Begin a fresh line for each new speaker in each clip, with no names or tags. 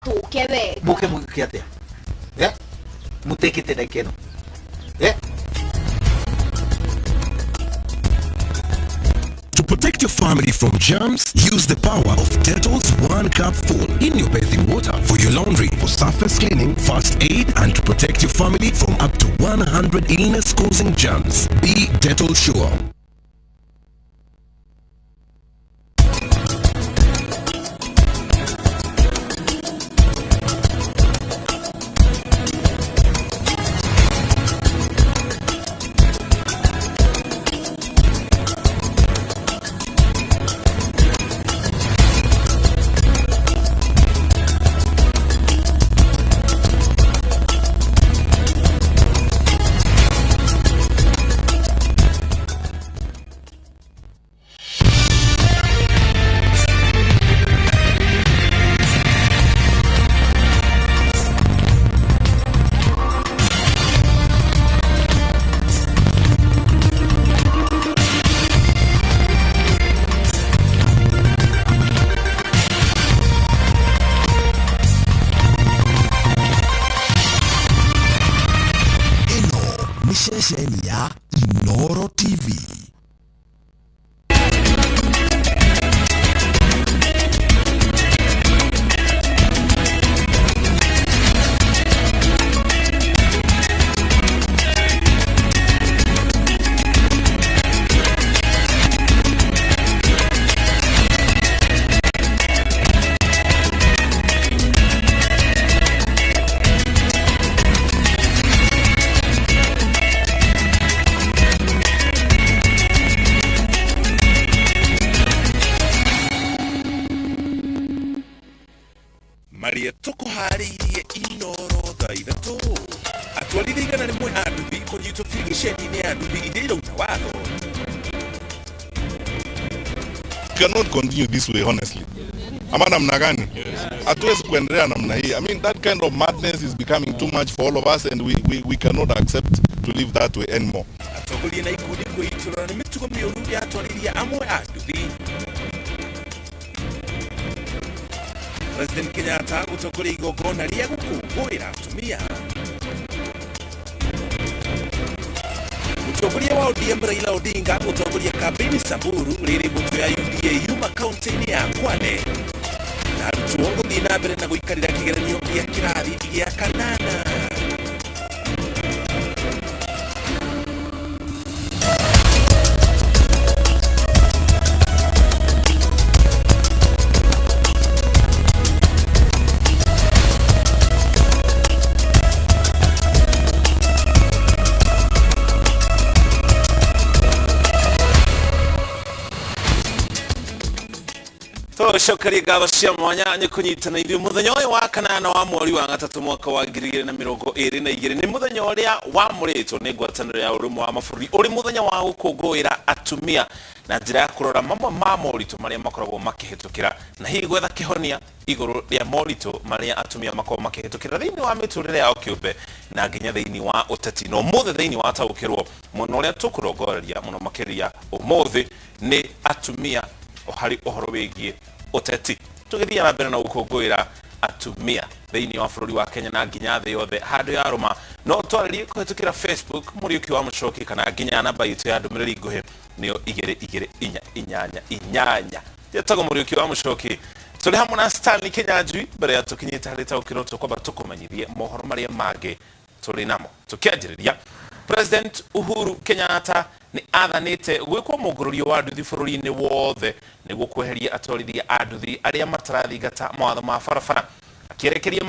Tũke wega.
Mũke mũgĩke atĩa? Eh? Mũtekĩte ndagĩka ĩno. Eh?
To protect your family from germs, use the power of Dettol's One Cup Full in your bathing water for your laundry, for surface cleaning, first aid, and to protect your family from up to 100 illness-causing germs. Be Dettol sure.
Ĩno nĩ ceceni ya Inooro TV.
Marĩa tũkũharĩirie Inoro thaa ithatũ. Atwarithia 100 a nduthi kũnyitwo birigiceni-inĩ ya nduthi iria irauta watho.
Cannot continue this way, honestly. Ama namna gani? Hatuwezi kuendelea namna hii. I mean, that kind of madness is becoming too much for all of us and we cannot accept to live that way anymore.
Atongoria na ikundi kwĩitũrũra nĩ mĩtugo mĩũru ya atwarithia amwe a nduthi. President Kenyatta gũtongoria igongona rĩa gũkũngũĩra atumia. Mũtongoria wa ODM Raila Odinga gũtongoria kambĩini Samburu rĩrĩ mbũtũ ya UDA yuma kaunti-inĩ ya Kwale. Na arutwo gũthiĩ na mbere na gũikarĩra kĩgeranio gĩa kĩrathi gĩa kanana. Tũcokerie ngatho cia mwanya nĩ kũnyitana ithuĩ mũthenya ũyũ wa kanana wa mweri wa gatatũ mwaka wa 2022. Nĩ mũthenya ũrĩa wamũrĩtwo nĩ ngwatanĩro ya ũrũmwe wa mabũrũri ũrĩ mũthenya wa gũkũngũĩra atumia na njĩra ya kũrora mamwe ma moritũ marĩa makoragwo makĩhĩtũkĩra na hihi gwetha kĩhonia igũrũ rĩa moritũ marĩa atumia makoragwo makĩhĩtũkĩra thĩinĩ wa mĩtũrĩre yao kĩũmbe na nginya thĩinĩ wa ũteti. Na ũmũthĩ thĩinĩ wa taũkĩrwo mũno ũrĩa tũkũrongoreria mũno makĩria ũmũthĩ nĩ atumia harĩ ũhoro wĩgiĩ ũteti. Tũgĩthiĩ na mbere na gũkũngũĩra atumia thĩinĩ wa bũrũri wa Kenya na nginya thĩ yothe handũ ya rũma, no twarĩrie kũhĩtũkĩra Facebook Mũriũki wa Mũcoki kana nginya namba itũ ya ndũmĩrĩri nguhĩ nĩyo 22488. Njĩtagwo Mũriũki wa Mũcoki, tũrĩ hamwe na Stanley Kinyanjui. Mbere ya tũkinyĩte harĩ taũkĩrwo, tũkwamba tũkũmenyithie mohoro marĩa mangĩ tũrĩ namo. Tũkĩanjĩrĩria, President Uhuru Kenyatta nĩ athanĩte gwĩkwo mũngũrũrio wa nduthi bũrũri-inĩ wothe nĩguo kweheria atwarithia a nduthi arĩa matarathingata mawatho ma barabara. Akĩerekeria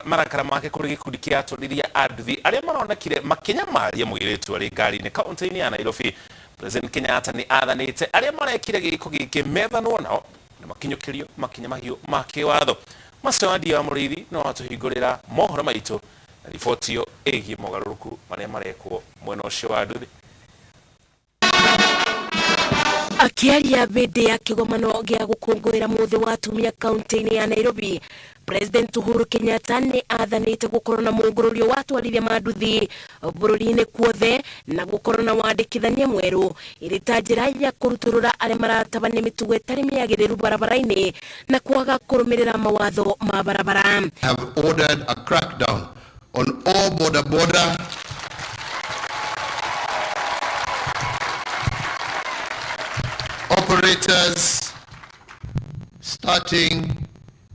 marakara make kũrĩ gĩkundi kĩa atwarithia a nduthi arĩa maronekire makĩnyamaria mũirĩtu arĩ ngari-inĩ kaunti-inĩ ya Nairobi, President Kenyatta nĩ athanĩte arĩa marekire gĩko gĩkĩ methanwo nao na makinyũkĩrio makinya mahiũ ma kĩwatho. Macio wa Ndia wa Mũrĩithi no atũhingũrĩra mohoro maitũ na riboti ĩyo ĩgiĩ mogarũrũku marĩa marekwo mwena ũcio wa nduthi.
Akiaria hĩndĩ ya kĩgomano gĩa gũkũngũĩra mũthĩ wa atumia kaunti-inĩ ya Nairobi, President Uhuru Kenyatta nĩ athanĩte gũkorwo na mũngũrũrio wa atwarithia ma nduthi bũrũri-inĩ kuothe na gũkorwo na wandĩkithania mwerũ ĩrĩ ta njĩra ya kũrutũrũra arĩa maratabania mĩtugo ĩtarĩ mĩagĩrĩru barabara-inĩ na kwaga kũrũmĩrĩra mawatho ma barabara.
Have ordered a crackdown on all border border operators, starting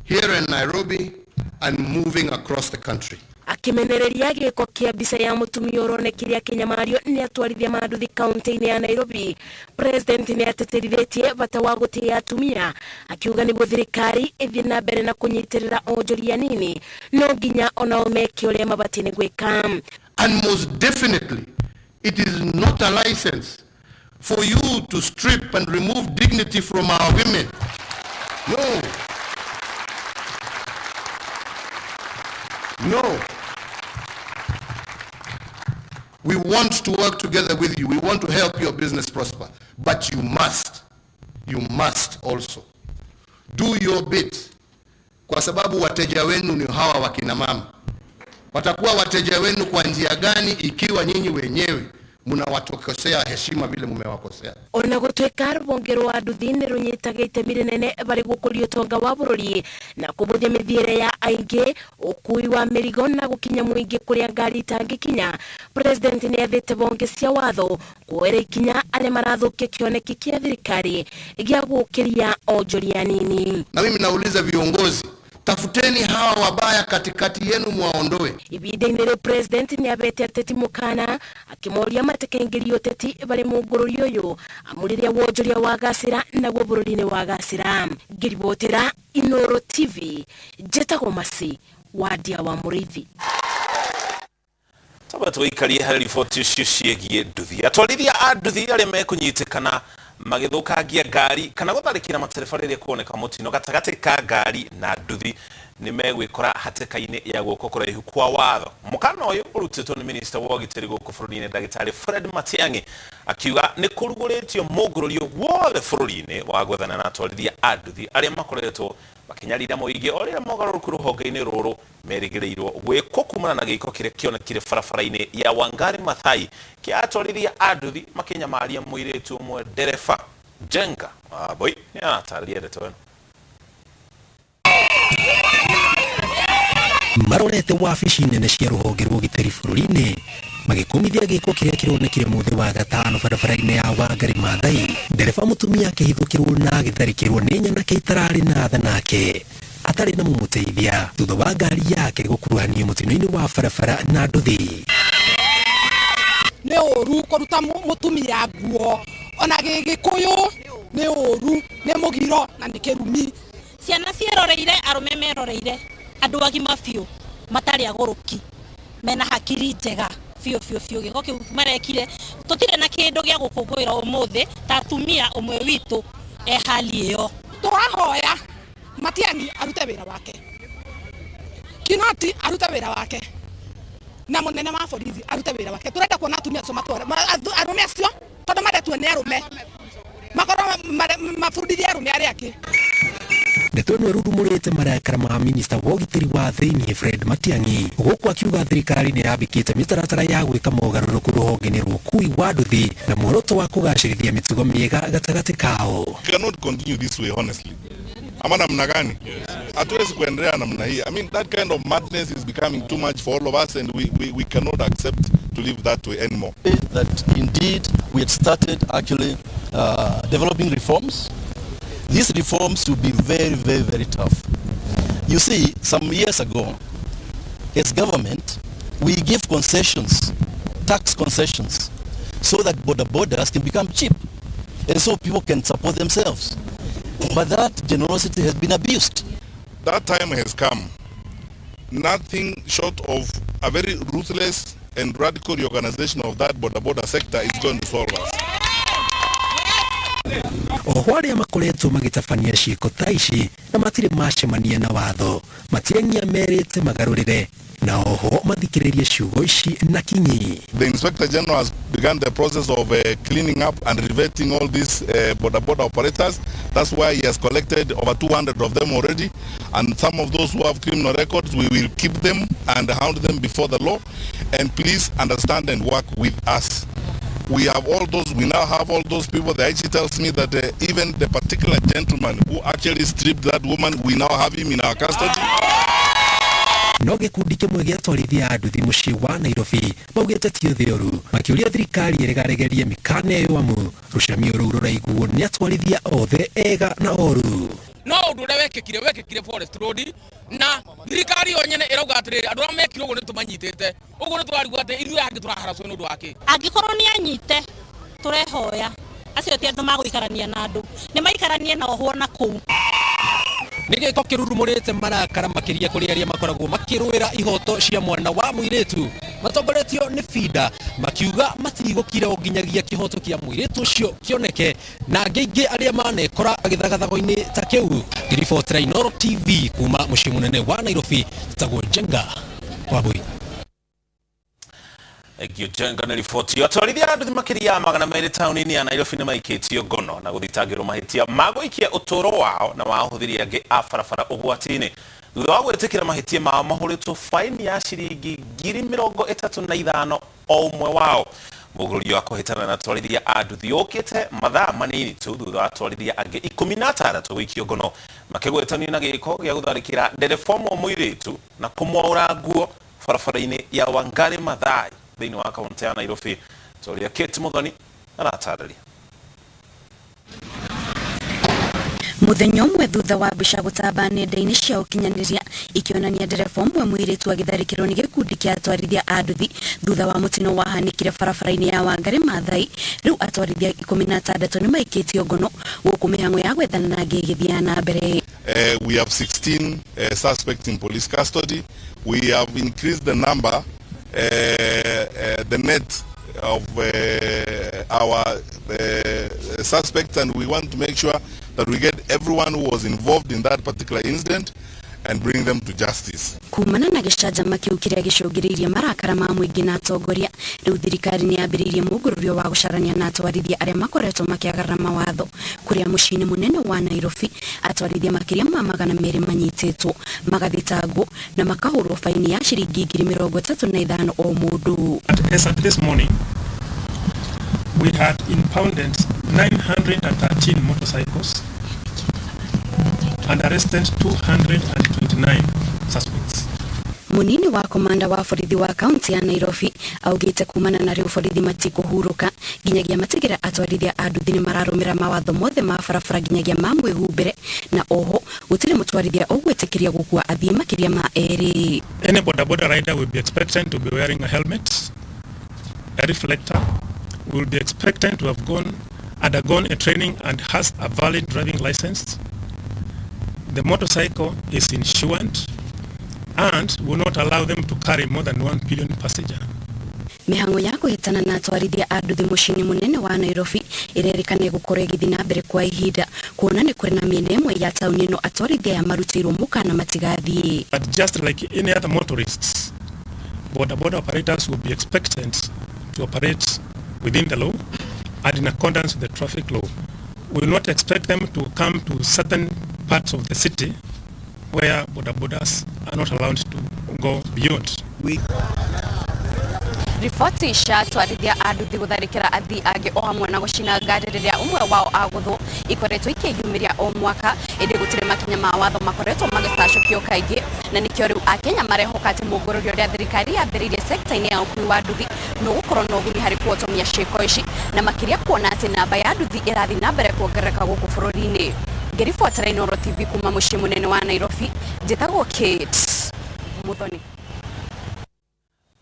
here in Nairobi and moving across the country.
Akimenereria gĩko kĩa mbica ya mũtumia ũronekire akĩnyamario nĩ atwarithia ma nduthi kaunti-inĩ ya Nairobi, President nĩ ateterithĩtie bata wa gũtĩĩa atumia, akiuga nĩguo thirikari ĩthiĩ na mbere na kũnyitĩrĩra onjoria nini no nginya onao meke ũrĩa mabatiĩ nĩ gwĩka.
And most definitely, it is not a license for you to strip and remove dignity from our women. No. No. We want to work together with you. We want to help your business prosper. But you must also do your bit, kwa sababu wateja wenu ni hawa wakina mama. Watakuwa wateja wenu kwa njia gani ikiwa nyinyi wenyewe mnawatokosea heshima vile mmewakosea?
Ona gũtuĩka rũhonge rwa nduthi nĩ rũnyitaga itemi rĩnene harĩ gũkũria ũtonga wa bũrũri na kũbũthia mĩthiĩre ya aingĩ, ũkui wa mĩrigo na gũkinya mũingĩ kũrĩa ngari itangĩkinya, President nĩ athĩte honge cia watho kuoera ikinya arĩa marathũkia kĩoneki kĩa thirikari gĩa gũkĩria onjoria nini.
Na mimi nauliza viongozi, tafuteni hawa wabaya katikati yenu mwaondoe.
Ihinda-inĩ rĩu, President nĩ abete ateti mũkana akĩmoria matikaingĩrie ũteti barĩ mũngũrũri ũyũ, amu rĩrĩa wonjoria wagacĩra naguo bũrũri nĩ wagacĩra. Ngĩribotera Inoro TV, njĩtagwo Masi Wandia wa Mũrĩithi.
Twamba tũgĩikarie harĩ riboti icio ciĩgiĩ nduthi. Atwarithia a nduthi arĩa mekũnyitĩkana magĩthũkangia ngari kana gũtharĩkĩra matereba rĩrĩa kuoneka mũtino gatagatĩ ka ngari na nduthi nĩ megwĩkora hatĩka-inĩ ya guoko kũraihu kwa watho. Mũkana ũyũ ũrutĩtwo nĩ minista wa ũgitĩri gũkũ bũrũri-inĩ, ndagĩtarĩ Fred Matiang'i, akiuga nĩ kũrugũrĩtio mũngũrũrio wothe bũrũri-inĩ wa gwethana na atwarithia a nduthi arĩa makoretwo makĩnyarira mũingĩ o rĩrĩa mogarũrũku rũhonge-inĩ rũrũ merĩgĩrĩirwo gwĩkwo kumana na gĩko kĩrĩa kĩonekire barabara-inĩ ya Wangari Maathai kĩa atwarithia a nduthi makĩnyamaria mũirĩtu ũmwe ndereba. Njenga Wambui nĩ aratarĩria ndeto ĩno.
Marorete wabici nene cia rũhonge rwa ũgitĩri bũrũri-inĩ magĩkũmithia gĩko kĩrĩa kĩronekire mũthĩ wa gatano barabara-inĩ ya Wangari Maathai, ndereba mũtumia akĩhithũkĩrwo na agĩtharĩkĩrwo nĩ nyanake itararĩ na tha nake atarĩ na mũmũteithia thutha wa ngari yake gũkuruhanio mũtino-inĩ wa barabara na nduthi.
Nĩ ũru kũruta mũtumia nguo, ona gĩgĩkũyũ nĩ ũru, nĩ mũgiro na nĩ kĩrumi.
Ciana cieroreire, arũme meroreire, andũ agima biũ matarĩ agũrũki mena hakiri njega biũ biũ biũ. Gĩko kĩu marekire, tũtirĩ na kĩndũ gĩa gũkũngũĩra ũmũthĩ ta atumia ũmwe witũ e hali ĩyo.
Tũrahoya Matiang'i arute wĩra wake, Kinoti arute wĩra wake na mũnene wa borithi arute wĩra wake. Tũrenda kuona atumia acio matware arũme acio, tondũ mandetwo nĩ arũme makorwo mabundithie arũme arĩa angĩ.
Ndeto ĩno ĩrurumũrĩte marakara ma minista wa ũgitĩri wa thĩinĩ Fred Matiang'i, gũkũ akiuga thirikari nĩ yambĩkĩte mĩtaratara ya gwĩka mogarũrũku rũhonge-inĩ rwa ũkui wa nduthi na muoroto wa kũgacĩrithia mĩtugo mĩega gatagatĩ kao.
We cannot continue this way, honestly. Ama namna gani? Hatuwezi kuendelea namna hii. I mean, that kind of madness is becoming too much for all of us and we cannot accept to live that way anymore.
That indeed we had started actually developing reforms. These reforms will be very, very, very tough. You see, some years ago, as government, we give concessions, tax concessions, so that boda bodas can become cheap and so people can support themselves. But that generosity has been abused.
That time has come. Nothing short of a very ruthless and radical reorganization of that boda boda sector is going to solve us.
Oho arĩa makoretwo magĩtabania ciĩko ta ici na matirĩ macemania na watho, Matiang'i merĩte magarũrĩre na oho Mathikĩrĩrie ciugo ici na kinyi.
The Inspector General has begun the process of cleaning up and revetting all these boda boda operators. That's why he has collected over 200 of them already. And some of those who have criminal records, we will keep them and hound them before the law. And please understand and work with us. We have all those, we now have all those people. The IG tells me that even the particular gentleman who actually stripped that woman, we now have him in our custody.
No gĩkundi kĩmwe gĩa atwarithia a nduthi mũciĩ wa Nairobi maugĩte ti othe oru, makĩũria thirikari ĩregaregerie mĩkana ĩyo amu rũcamio rũu rũraiguo nĩ atwarithia othe ega na oru.
No ũndũ ũrĩa wekĩkire wekĩkire Forest Road, na thirikari yo nyene ĩrauga atĩrĩrĩ, andũ arĩa mekire ũguo nĩ tũmanyitĩte. Ũguo nĩ tũrarigwo atĩ ithuĩ angĩ tũraharacwo nĩ ũndũ wa kĩ?
Angĩkorwo nĩ anyite, tũrehoya acio ti andũ magũikarania na andũ, nĩ maikaranie na ohwo na kũu.
Nĩ gĩko kĩrurumũrĩte marakara makĩria kũrĩ arĩa makoragwo makĩrũĩra ihoto cia mwana wa mũirĩtu matongoretio nĩ Finda, makiuga matigũkira o nginyagia kĩhoto kĩa mũirĩtu ũcio kĩoneke na angĩ aingĩ arĩa manekora gĩthagathago-inĩ ta kĩu. Ngĩribotera Inooro TV kuma mũciĩ mũnene wa Nairobi, tagwo Njenga Wambui.
Thank you, Jenga, nĩ riboti. Atwarithia a nduthi makĩria ya 200 taũni-inĩ ya Nairobi nĩ maikĩtio ngono na gũthitangĩrwo mahĩtia ma gũikia ũtũũro wao na wa ahũthĩri angĩ a barabara ũgwati-inĩ. Thutha wa gwĩtĩkĩra mahĩtia mao, mahũrĩtwo faini ya ciringi 35,000 o ũmwe wao. Mũgũrũrio wa kũhĩtana na atwarithia a nduthi ũkĩte mathaa manini tu thutha wa atwarithia angĩ 16 gũikio ngono makĩgwetanio na gĩko gĩa gũtharĩkĩra ndereba ũmwe mũirĩtu na kũmwaũra nguo barabara-inĩ ya Wangari Maathai thĩinĩ wa kaunti ya Nairobi, ta ũrĩa Kate Muthoni aratarĩria.
Muthenya ũmwe thutha wa mbica gũtamba nenda-inĩ cia ũkinyanĩria ikĩonania ndereba ũmwe mũirĩtu agĩtharĩkĩrwo nĩ gĩkundi kĩa atwarithia a nduthi thutha wa mũtino wahanĩkire barabara-inĩ ya Wangari Maathai, rĩu atwarithia 16 nĩ maikĩtio ngono gũkũ mĩhang'o ya gwethana na angĩ ĩgĩthiaga na mbere.
We have 16 suspects in police custody. We have increased the number, the net of our suspects, and we want to make sure that we get everyone who was involved in that particular incident and bring them to justice.
Kumana na gĩcanjama kĩu kĩrĩa gĩcũngĩrĩirie marakara ma mũingĩ na atongoria, rĩu thirikari nĩ yambĩrĩirie mũngũrũrio wa gũcarania na atwarithia arĩa makoretwo makĩagarara mawatho, kũrĩa mũciĩ-inĩ mũnene wa Nairobi atwarithia makĩria ma 200 manyitĩtwo, magathitangwo na makahũrwo baini ya ciringi 35,000 o mũndũ.
As at this morning, we had impounded 913 motorcycles and arrested 229 suspects.
Munini wa komanda wa borithi wa kaunti ya Nairobi augite kumana na riu borithi matikũhurũka nginyagia matigĩra atwarithia a nduthi nĩ mararũmĩra mawatho mothe ma barabara nginyagia ma mwĩhumbĩre, na oho gũtirĩ mũtwarithia ũgwĩtĩkĩria gũkua athii makĩria ma erĩ.
Any boda boda rider will be expected to be wearing a helmet, a reflector, will be expected to have undergone a training and has a valid driving license. The motorcycle is insured and will not allow them to carry more than 1 billion passenger.
Mĩhang'o ya kũhĩtana na atwarithia a nduthi mũciĩ-inĩ mũnene wa Nairobi ĩrerĩkana gũkorwo ĩgĩthiĩ na mbere kwa ihinda, kuona nĩ kũrĩ na mĩena ĩmwe ya taũni ĩno atwarithia aya marutĩirwo mũkana matigathiĩ.
But just like any other motorists, boda boda operators will be expected to operate within the law and in accordance with the traffic law. We will not expect them to come to certain parts of the city where boda bodas are not allowed to go beyond.
Riboti cia atwarithia a nduthi gũtharĩkĩra athii angĩ o hamwe na gũcina ngari rĩrĩa ũmwe wao agũthwo ikoretwo ikĩyumĩria o mwaka, ĩndĩ gũtirĩ makinya ma watho makoretwo magĩtacũkio kaingĩ, na nĩkĩo rĩu akenya marehoka atĩ mũngũrũrio ũrĩa thirikari yambĩrĩirie sekta-inĩ ya ũkui wa nduthi nũgũkorwo na ũguni harĩ kũhotomia ciĩko ici, na makĩria kuona atĩ namba ya nduthi ĩrathiĩ na mbere kuongerereka gũkũ bũrũri-inĩ. Ngĩribotera Inooro TV kuma mũciĩ mũnene wa Nairobi, njĩtagwo Kate Muthoni.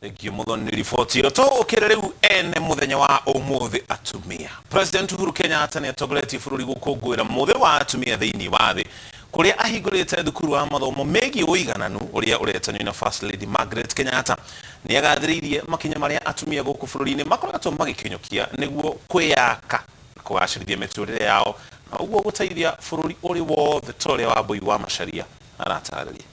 Thank you, Muthoni, riboti ĩyo. Tũũkĩre rĩu ene mũthenya wa ũmũthĩ, atumia. President Uhuru Kenyatta nĩ atongoretie bũrũri gũkũngũĩra mũthĩ wa atumia thĩinĩ wa thĩ, kũrĩa ahingũrĩte thukuru wa mathomo megiĩ ũigananu ũrĩa ũretanio na First Lady Margaret Kenyatta. Nĩ agathĩrĩirie makinya marĩa atumia gũkũ bũrũri-inĩ makoretwo magĩkinyũkia nĩguo kwĩyaka na kũgacĩrithia mĩtũrĩre yao na ũguo gũteithia bũrũri ũrĩ wothe, ta ũrĩa Wambui wa Macharia aratarĩria.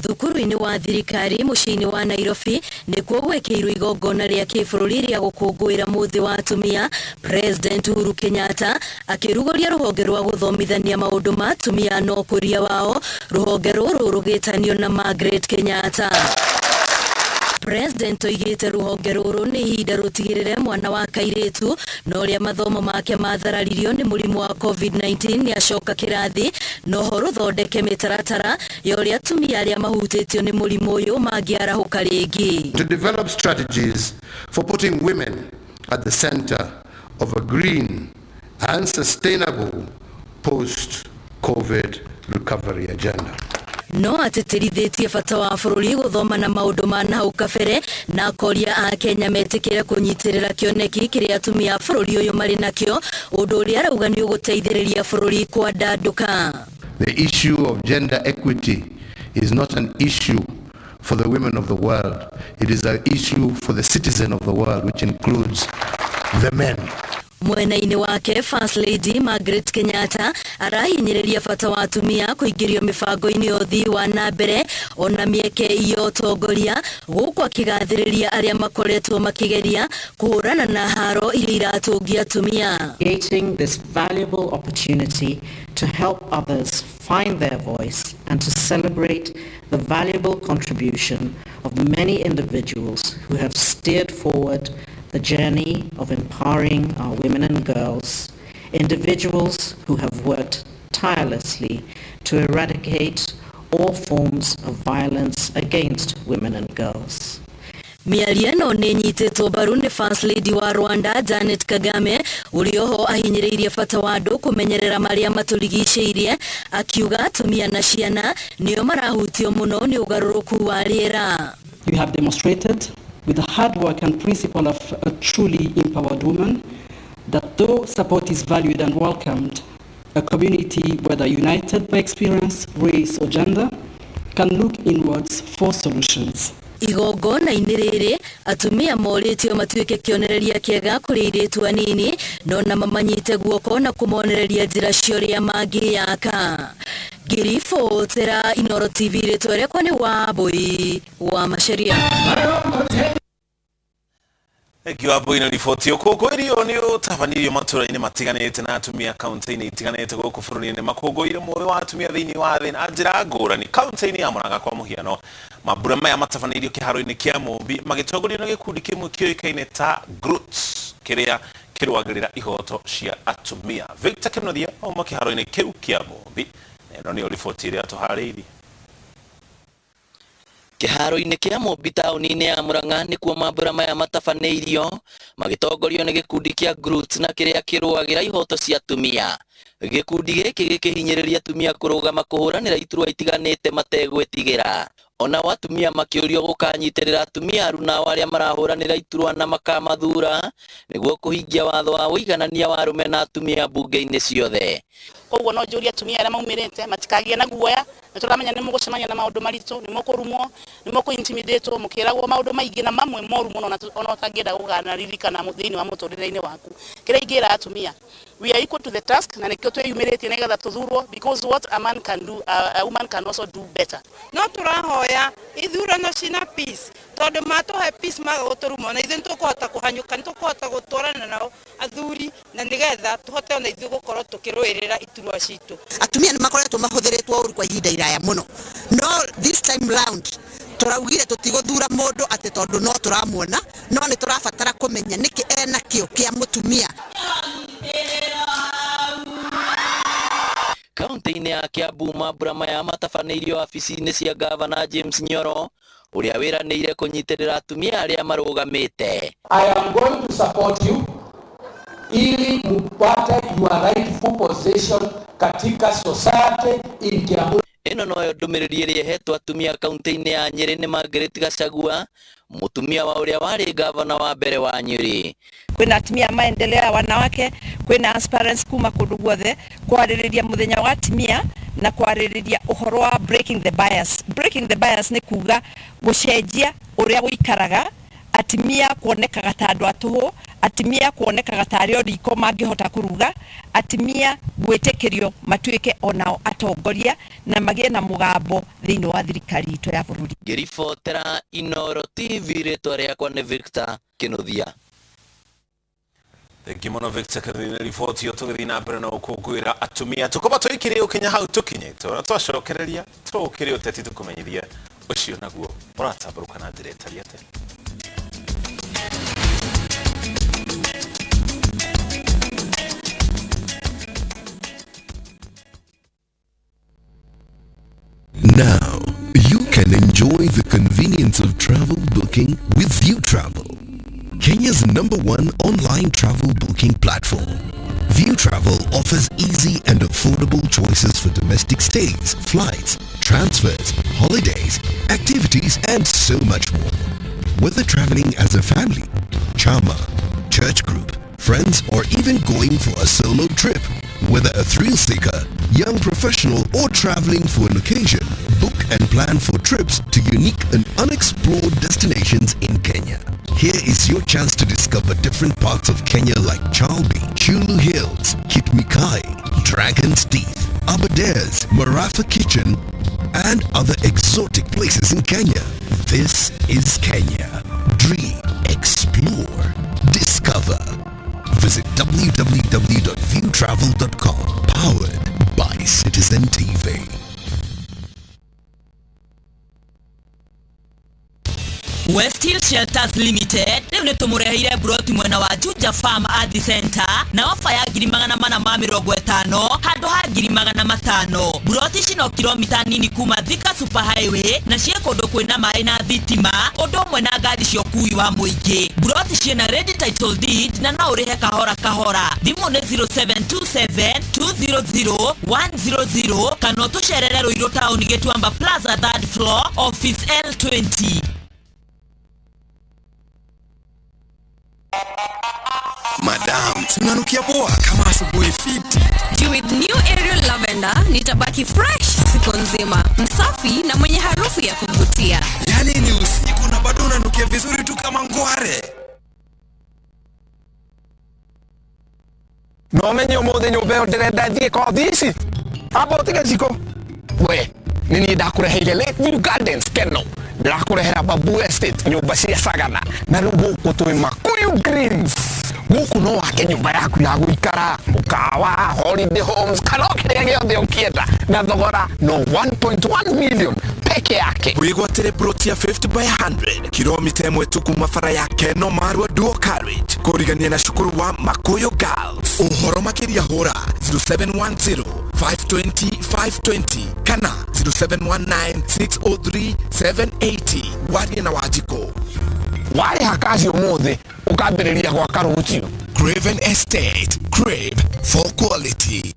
Thukuru-inĩ wa thirikari mũciĩ-inĩ wa Nairobi nĩkuo gwĩkĩirwo igongona rĩa kĩbũrũri rĩa gũkũngũĩra mũthĩ wa atumia. President Uhuru Kenyatta akĩrugũria rũhonge rwa gũthomithania maũndũ ma atumia na ũkũria wao, rũhonge rũrũ rũgĩtanio na Margaret Kenyatta. President oigĩte rũhonge rũrũ nĩ ihinda rũtigĩrĩre mwana wa kairĩtu na ũrĩa mathomo make mathararirio nĩ mũrimũ wa COVID-19 nĩ acoka kĩrathi, noho rũthondeke mĩtaratara ya ũrĩa atumia arĩa mahutĩtio nĩ mũrimũ ũyũ mangĩarahũka rĩngĩ.
To develop strategies for putting women at the center of a green and sustainable post-COVID recovery agenda.
No atĩtĩrithĩtie bata wa bũrũri gũthoma na maũndũ ma nahau kabere na akoria a Kenya metĩkĩre kũnyitĩrĩra kĩoneki kĩrĩa atumia a bũrũri ũyũ marĩ nakĩo, ũndũ ũrĩa arauga nĩ ũgũteithĩrĩria bũrũri kwandandũka.
The issue of gender equity is not an issue for the women of the world. It is an issue for the citizen of the world, which includes the men.
Mwena-inĩ wake, First Lady Margaret Kenyatta arahinyĩrĩria bata wa atumia kũingĩrio mĩbango-inĩ ya ũthii wa na mbere ona mĩeke ya ũtongoria, gũkũ akĩgathĩrĩria arĩa makoretwo makĩgeria kũhũrana na haro iria iratũngia atumia.
Creating this valuable opportunity to help others find their voice and to celebrate the valuable contribution of many individuals who have steered forward the journey of empowering our women and girls, individuals who have worked tirelessly to eradicate all forms of violence against women and girls.
Mĩario ĩno nĩ ĩnyitĩtwo mbaru nĩ First Lady wa Rwanda Janet Kagame, ũrĩa oho ahinyĩrĩirie bata wa andũ kũmenyerera marĩa matũrigicĩirie, akiuga atumia na ciana nĩo marahutio mũno nĩ ũgarũrũku wa rĩera.
You have demonstrated with the hard work and principle of a truly empowered woman that though support is valued and welcomed, a community, whether united by experience, race or gender, can look inwards for solutions.
Igongona-inĩ rĩrĩ atumia morĩtio matuĩke kĩonereria kĩega kũrĩ airĩtu anini no na mamanyite guoko na kũmonereria njĩra cia ũrĩa mangĩyaka. Ngĩribotera Inooro TV, rĩtwa rĩakwa nĩ Wambui wa Macharia.
Thengiũ Wambui na riboti. Ũkũngũĩri ũyũ nĩ ũtabanirio matũra-inĩ matiganĩte na atumia kaunti-inĩ itiganĩte gũkũ bũrũri-inĩ makũngũĩire mũthĩ wa atumia thĩinĩ wa thĩ na njĩra ngũrani. Kaunti-inĩ ya Murang'a, kwa mũhiano, mambura maya matabanĩirio kĩharo-inĩ kĩa Mũmbi magĩtongorio nĩ gĩkundi kĩmwe kĩũĩkaine ta Groots kĩrĩa kĩrũagĩrĩra ihoto cia atumia. Victor Kĩmũthia auma kĩharo-inĩ kĩu kĩa Mũmbi na ĩno nĩyo riboti ĩrĩa tũharĩirie.
Kĩharo-inĩ kĩa Mũmbi taũni-inĩ ya Murang'a nĩkuo mambura maya matabanĩirio magĩtongorio nĩ gĩkundi kĩa Groots na kĩrĩa kĩrũagĩra ihoto cia atumia. Gĩkundi gĩkĩ gĩkĩhinyĩrĩria atumia kũrũgama kũhũranĩra iturwa itiganĩte mategwĩtigĩra. Onao atumia makĩũrio gũkanyitĩrĩra atumia arunao arĩa marahũranĩra iturwa na makamathura nĩguo kũhingia watho wa ũiganania wa arũme na atumia mbunge-inĩ ciothe.
Koguo no njũrie atumia arĩa maumĩrĩte matikagie na guoya, nĩ tũramenya nĩ mũgũcemania na maũndũ maritũ, nĩ mũkũrumwo, nĩ mũkũ-intimidate-wo, mũkĩragwo maũndũ maingĩ na mamwe moru mũno ona ũtangĩenda gũkanaririkana thĩinĩ wa mũtũrĩre-inĩ waku. Kĩrĩa ingĩra atumia, we are equal to the task, na nĩkĩo twĩyumĩrĩtie nĩgetha tũthurwo, because what a man can do, a woman can also do better.
No tũrahoya ithurano cina peace, tondũ matũhe peace maga gũtũruma, na ithuĩ nĩtũkũhota kũhanyũka, nĩtũkũhota gũtwarana nao athuri, na nĩgetha tũhote ona ithuĩ gũkorwo tũkĩrũĩrĩra iturwa citũ.
Atumia nĩ makoretwo mahũthĩrĩtwo ũru kwa ihinda iraya mũno, no this time round tũraugire tũtigũthura mũndũ atĩ tondũ no tũramuona, no nĩ tũrabatara kũmenya nĩkĩ ena kĩo kĩa mũtumia.
Kaunti-inĩ ya Kiambu mambura maya matabanĩirio wabici-inĩ cia Gavana James Nyoro ũrĩa wĩranĩire kũnyitĩrĩra atumia arĩa marũgamĩte.
I am going to support you ili mupate your rightful position katika society in Kiambu.
Ĩno noyo ndũmĩrĩri ĩrĩa ĩhetwo atumia kaunti-inĩ ya Nyĩrĩ nĩ Margaret Gachagua, mũtumia wa ũrĩa warĩ gavana wa mbere wa Nyĩrĩ.
Kwĩna atumia maendeleo ya wanawake, kwĩna aspirants kuma kũndũ guothe kwarĩrĩria mũthenya wa atumia na kwarĩrĩria ũhoro wa breaking the bias. Breaking the bias nĩ kuga gũcenjia ũrĩa gũikaraga, atumia kuonekaga ta andũ a tũhũ, atumia kuonekaga ta arĩ o riko mangĩhota kũruga, atumia gwĩtĩkĩrio matuĩke onao atongoria na magĩe na mũgambo Thĩinĩ wa thirikari itũ ya bũrũri.
Ngĩribotera Inoro TV, rĩtwa rĩakwa nĩ Victor Kinuthia.
Thengi mũno Victor Kinuthia na riboti ĩyo. Tũgĩthiĩ na mbere na gũkũngũĩra atumia, tũkorwo tũikĩrĩ ũkinya hau tũkinyĩte, na twacokereria tũkĩrĩ ũteti tũkũmenyithia ũcio naguo ũratambũrũka na njĩra ĩtariĩ atĩa.
Now, you can enjoy the convenience of travel booking with Viutravel, Kenya's number one online travel booking platform. Viutravel offers easy and affordable choices for domestic stays, flights, transfers, holidays, activities, and so much more. Whether traveling as a family, chama, church group, friends, or even going for a solo trip, whether a thrill seeker, young professional, or traveling for an occasion, book and plan for trips to unique and unexplored destinations in Kenya. Here is your chance to discover different parts of Kenya like Chalbi, Chulu Hills, Kitmikai, Dragon's Teeth, Aberdares, Marafa Kitchen, and other exotic places in Kenya. This is Kenya. Dream, explore, discover. Visit www.viewtravel.com. Powered by Citizen TV.
West Hill Shelters Limited rĩu nĩ tũmũreheire mburoti mwena wa Juja Farm Art Center na ofa ya 450,000 handũ ha 500,000. Mburoti ici no kilomita nini kuma Thika Super Highway na ciĩ kũndũ kwĩna maĩ na thitima, ũndũ ũmwe na ngari cia ũkui wa mũingĩ. Mburoti ciĩna ready title deed na no ũrĩhe kahora kahora. Thimũ nĩ 0727 200 100 kana ũtũcerere Ruiru Town, Gĩtuamba Plaza, third floor, office L20.
Madam, tunanukia poa kama asubuhi fiti.
Juu with new Ariel Lavender nitabaki fresh siku nzima, msafi na mwenye harufu ya kuvutia.
Yaani ni usiku na bado unanukia vizuri tu kama ngware.
No menye umuthi nyumba ĩyo ndĩrenda thiĩ kothi ici, amba ũtige ciko we. Nĩ niĩ ndakũreheire Lakeview Gardens Keno, ndĩrakũrehera Babu Estate, nyũmba cia Sagana, na rĩu gũkũ twĩ Makuyu Greens. Gũkũ no wake nyũmba yaku ya gũikara, mũkawa, holiday homes, kana o kĩrĩa gĩothe ũkĩenda, na thogora no 1.1 million peke yake.
Wĩgwatĩre plot ya 50 by 100, kilomita 1 tu kuma bara ya Keno Marwa Dual Carriage, kũrigania na cukuru wa Makuyu Girls. Ũhoro makĩria hũra 0710 520 520 kana 0719 603 780. Warie na Wanjikũ.
Warĩha kaci ũmũthĩ, ũkambĩrĩria gwaka rũciũ.
Craven Estate, crave for quality.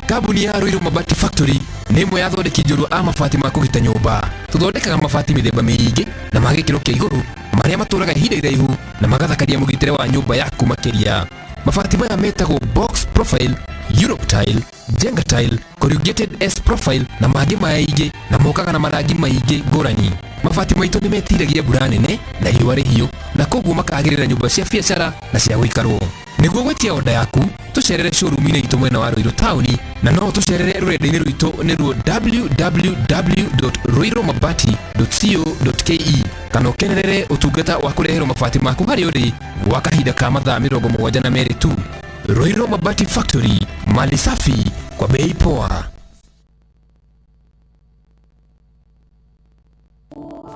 Kambuni ya Ruiru Mabati Factory nĩ ĩmwe ya athondeki njorua a mabati ma kũgita nyũmba. Tũthondekaga mabati mĩthemba mĩingĩ na ma gĩkĩro kĩa igũrũ, marĩa matũraga ihinda iraihu na magathakaria mũgitĩre wa nyũmba yaku makĩria. Mabati maya metagwo box profile, Europe tile, Jenga tile, corrugated S profile na mangĩ maingĩ, na mokaga na marangi maingĩ ngũrani. Mabati maitũ nĩ metiragia mbura nene na riũa rĩhiũ, na koguo makagĩrĩra nyũmba cia biacara na cia gũikarwo. Nĩguo gwĩtia oda yaku, tũcerere showroom-inĩ itũ mwena wa Ruiru taũni, na no tũcerere rũrenda-inĩ rwitũ nĩruo www.ruirumabati.co.ke, kana ũkenerere ũtungata wa kũreherwo mabati maku harĩa ũrĩ gwa kahinda ka mathaa 72 tu. Ruiru Mabati Factory, mali safi kwa bei poa.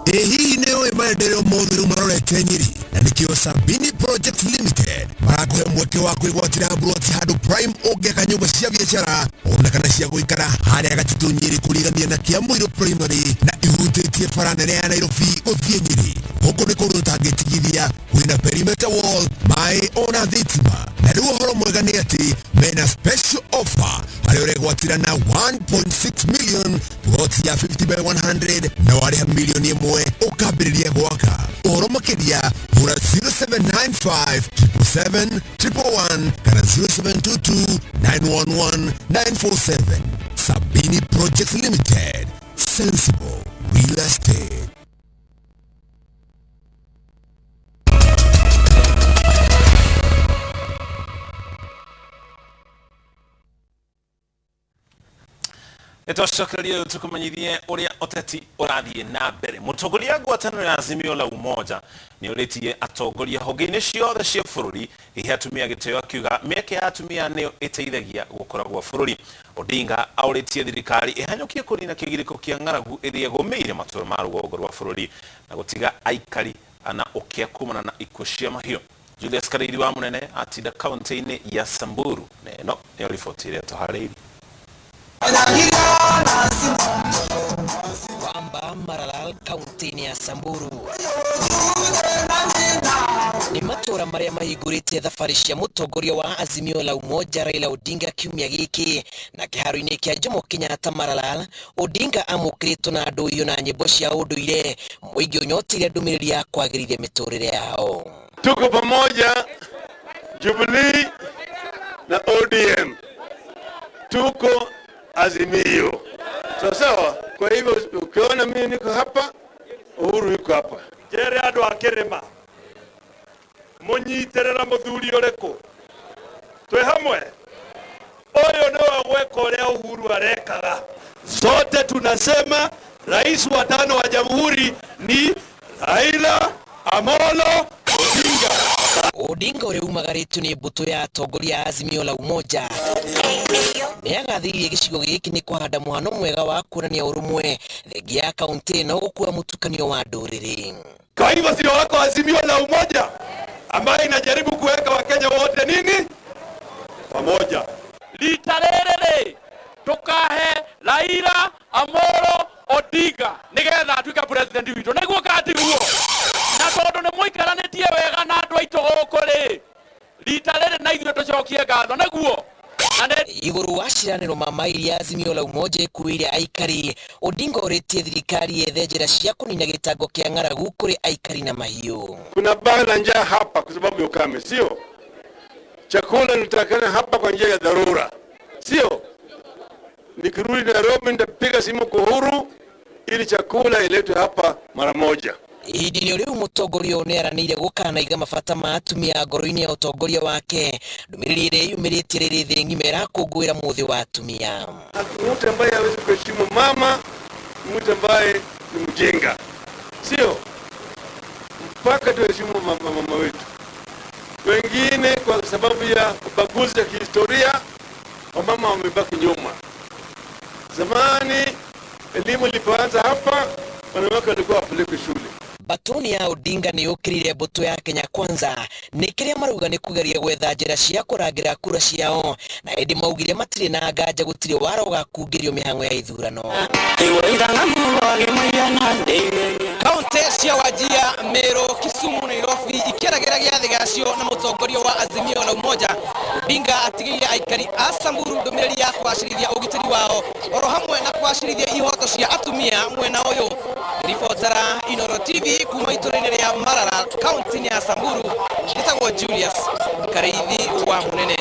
Ĩ hihi nĩ ũĩ maendeleo mothe rĩu marorete Nyĩrĩ, na nĩkĩo Sabini Project Limited marakũhe mweke wa kwĩgwatĩra mburoti handũ prime ũngĩaka nyũmba cia biacara ona kana cia gũikara harĩa Gatitũ Nyĩrĩ, kũrigania na Kĩamũirũ Primary na ihutĩtie bara nene ya Nairobi gũthiĩ Nyĩrĩ. Gũkũ nĩ kũndũ ũtangĩtigithia, kwĩna perimeter wall, maĩ ona thitima. Na rĩu ũhoro mwega nĩ atĩ mena special offer harĩa ũregwatĩra na 1.6 million plot ya 50 by 100, na warĩha milioni 1 ũkambĩrĩria gwaka. Ũhoro makĩria hũra 0795 777 111 kana 0722 911 947. Sabini Projects Limited, sensible real estate.
Nĩtwacokereria rĩu tũkũmenyithie ũrĩa ũteti ũrathiĩ na mbere. Mũtongoria wa ngwatanĩro ya Azimio la Umoja nĩ ũrĩtie atongoria honge-inĩ ciothe cia bũrũri ihe atumia gĩtĩo, akiuga mĩeke ya atumia nĩyo ĩteithagia gũkũra gwa bũrũri. Odinga aũrĩtie thirikari ĩhanyũkie kũnina kĩgirĩko kĩa ng'aragu ĩrĩa ĩgũmĩire matũra ma rũgongo rwa bũrũri na gũtiga aikari na ũkĩa kumana na ikuũ cia mahiũ. Julius Karĩithi wa Mũnene atinda kaunti-inĩ ya Samburu na ĩno nĩyo riboti ĩrĩa tũharĩirie.
Wamba Maralal kaunti-inĩ ya Samburu nĩ matũra marĩa mahingũrĩte thabarĩ cia mũtongoria wa Azimio la Umoja Raila Odinga kiumia gĩkĩ na kĩharo-inĩ kĩa Jomo Kenyatta Maralal. Odinga amũkĩrĩtwo na ndũhiũ na nyĩmbo cia ũndũire, mũingĩ ũnyotire ndũmĩrĩri ya kwagĩrithia mĩtũrĩre yao.
Tuko pamoja Jubilee na ODM, tuko Azimio, sawa sawa. Kwa hivyo ukiona mimi niko hapa, Uhuru yuko hapa.
Njere andu a kirima munyitirira muthuri uriku twi hamwe uyu niwe gweka uria Uhuru arekaga.
Sote tunasema rais wa tano wa jamhuri ni Raila Amolo Odinga.
Odinga ũrĩa umagarĩtio nĩ mbũtũ ya atongoria a Azimio la Umoja nĩagathĩrĩirie gĩcigo gĩkĩ nĩ kũhanda mũhano mwega wa kuonania ũrũmwe thengia ya kaunti ĩno gũkua mũtukanio wa ndũrĩrĩ.
Kwa hivyo sio wako Azimio la Umoja ambayo inajaribu kuweka Wakenya wote nini pamoja.
Rita rĩrĩ rĩ tũkahe Raila Amolo Odinga nĩgetha atuĩke president witũ, nĩguo katiguo, na tondũ nĩ mũikaranĩtie wega na andũ aitũ gũkũ rĩ, rita rĩrĩ na ithuĩ tũcokie ngatho, nĩguo.
Igũrũ wa ciranĩro ma mairi ya Azimio la Umoja ĩkuĩire aikari, Odinga orĩtie thirikari yethe njĩra cia kũnina gĩtango kĩa ng'aragu kũrĩ aikari na mahiũ.
Kuna baa la njaa hapa kwa sababu ya ukame, sio? Chakula nitakana hapa kwa njia ya dharura, sio? Nikirudi Nairobi nitapiga simu kwa Uhuru ili chakula iletwe hapa mara moja.
Ihinda-inĩ rĩu mũtongoria ũyũ nĩaranĩire gũkanaiga mabata ma atumia ngoro-inĩ ya ũtongoria wake, ndũmĩrĩri ĩrĩa yumĩrĩtie rĩrĩ thĩ ng'ima ĩrakũngũĩra mũthĩ wa atumia.
Mtu ambaye hawezi kuheshimu mama, mtu ambaye ni mjinga, sio? Mpaka tuheshimu mama wetu. Wengine kwa sababu ya ubaguzi ya kihistoria, wamama wamebaki nyuma. Zamani elimu ilipoanza hapa, wanawake walikuwa wapelekwe shule.
Batoni ya Odinga nĩ yũkĩrĩire mbũtũ ya Kenya Kwanza nĩ kĩrĩa marauga nĩ kũgeria gwetha njĩra cia kũrangĩra kura ciao, na ĩndĩ maugire matirĩ na nganja gũtirĩ wara ũgakungĩrio mĩhang'o ya ithurano.
Kaunti cia Wajir, Meru, Kisumu, Nairobi ikĩeragĩra gĩathĩ gĩacio na mũtongoria wa Azimio la Umoja Odinga atigĩire aikari a Samburu ndũmĩrĩri ya kũgacĩrithia ũgitĩri wao oro hamwe na kũgacĩrithia ihoto cia atumia mwena ũyũ. Ribotara Inooro TV kuma itũra-inĩ rĩa Maralal kaunti-inĩ ya Samburu, njĩtagwo Julius Karĩithi wa Mũnene.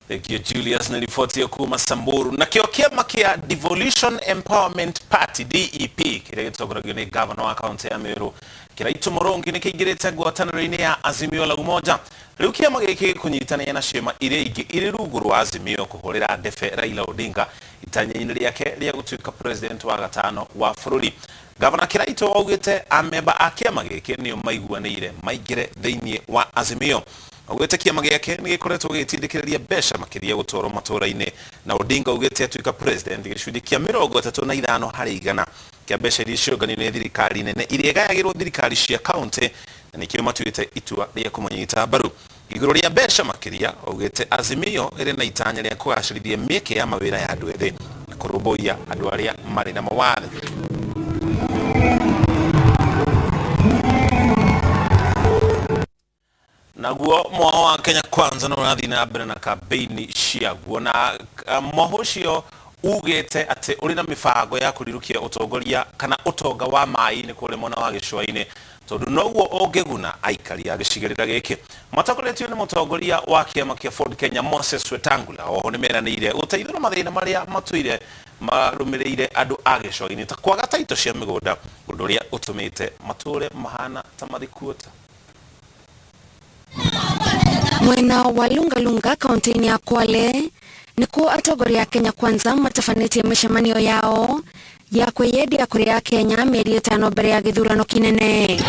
Thank you Julius na riboti kuma Samburu. Nakĩo kĩama kĩa Devolution Empowerment Party DEP kĩrĩa gĩtongoragio nĩ gavana wa kaunti ya Meru Kĩraitũ Mũrũngi nĩ kĩingĩrĩte ngwatanĩro-inĩ ya Azimio la Umoja. Rĩu kĩama gĩkĩ gĩkũnyitanĩra na ciama iria ingĩ irĩ rungu rwa Azimio kũhũrĩra ndebe Raila Odinga itanya-inĩ rĩake rĩa gũtuĩka president wa gatano wa bũrũri. Gavana Kĩraitũ augĩte amemba a kĩama gĩkĩ nĩo maiguanĩire maingĩre thĩinĩ wa Azimio. Augĩte kĩama gĩake nĩ gĩkoretwo gĩgĩtindĩkĩrĩria mbeca makĩria gũtwarwo matũra-inĩ, na Odinga augĩte atuĩka president gĩcunjĩ kĩa 35 harĩ igana kĩa mbeca iria ciũnganio nĩ thirikari nene iria igayagĩrwo thirikari cia kaunti, na nĩkĩo matuĩte itua rĩa kũmũnyita mbaru. Igũrũ rĩa mbeca makĩria, augĩte Azimio ĩrĩ na itanya rĩa kũgacĩrithia mĩeke ya mawĩra ya andũ ethĩ na kũrũmbũiya andũ arĩa marĩ na mawathe. Naguo mwaho wa Kenya Kwanza no ũrathiĩ na mbere na kambeini ciaguo, na mwaho ũcio ugĩte atĩ ũrĩ na mĩbango ya kũrirũkia ũtongoria kana ũtonga wa maĩ-inĩ kũrĩa mwena wa gĩcũa-inĩ, tondũ noguo ũngĩguna aikari a gĩcigĩrĩra gĩkĩ. Matongoretio nĩ mũtongoria wa kĩama kĩa Ford Kenya Moses Wetangula, oho nĩ meranĩire gũteithũra mathĩna marĩa matũire marũmĩrĩire andũ a gĩcũa-inĩ ta kwaga taito cia mĩgũnda, ũndũ ũrĩa ũtũmĩte matũre mahana ta mathikuota.
Mwena wa Lungalunga kaunti-inĩ ya Kwale
Nĩkuo atongoria a Kenya Kwanza matabanĩtie mĩcemanio yao ya kwĩyendia kũrĩ Akenya mĩeri 5 mbere ya gĩthurano kĩnene.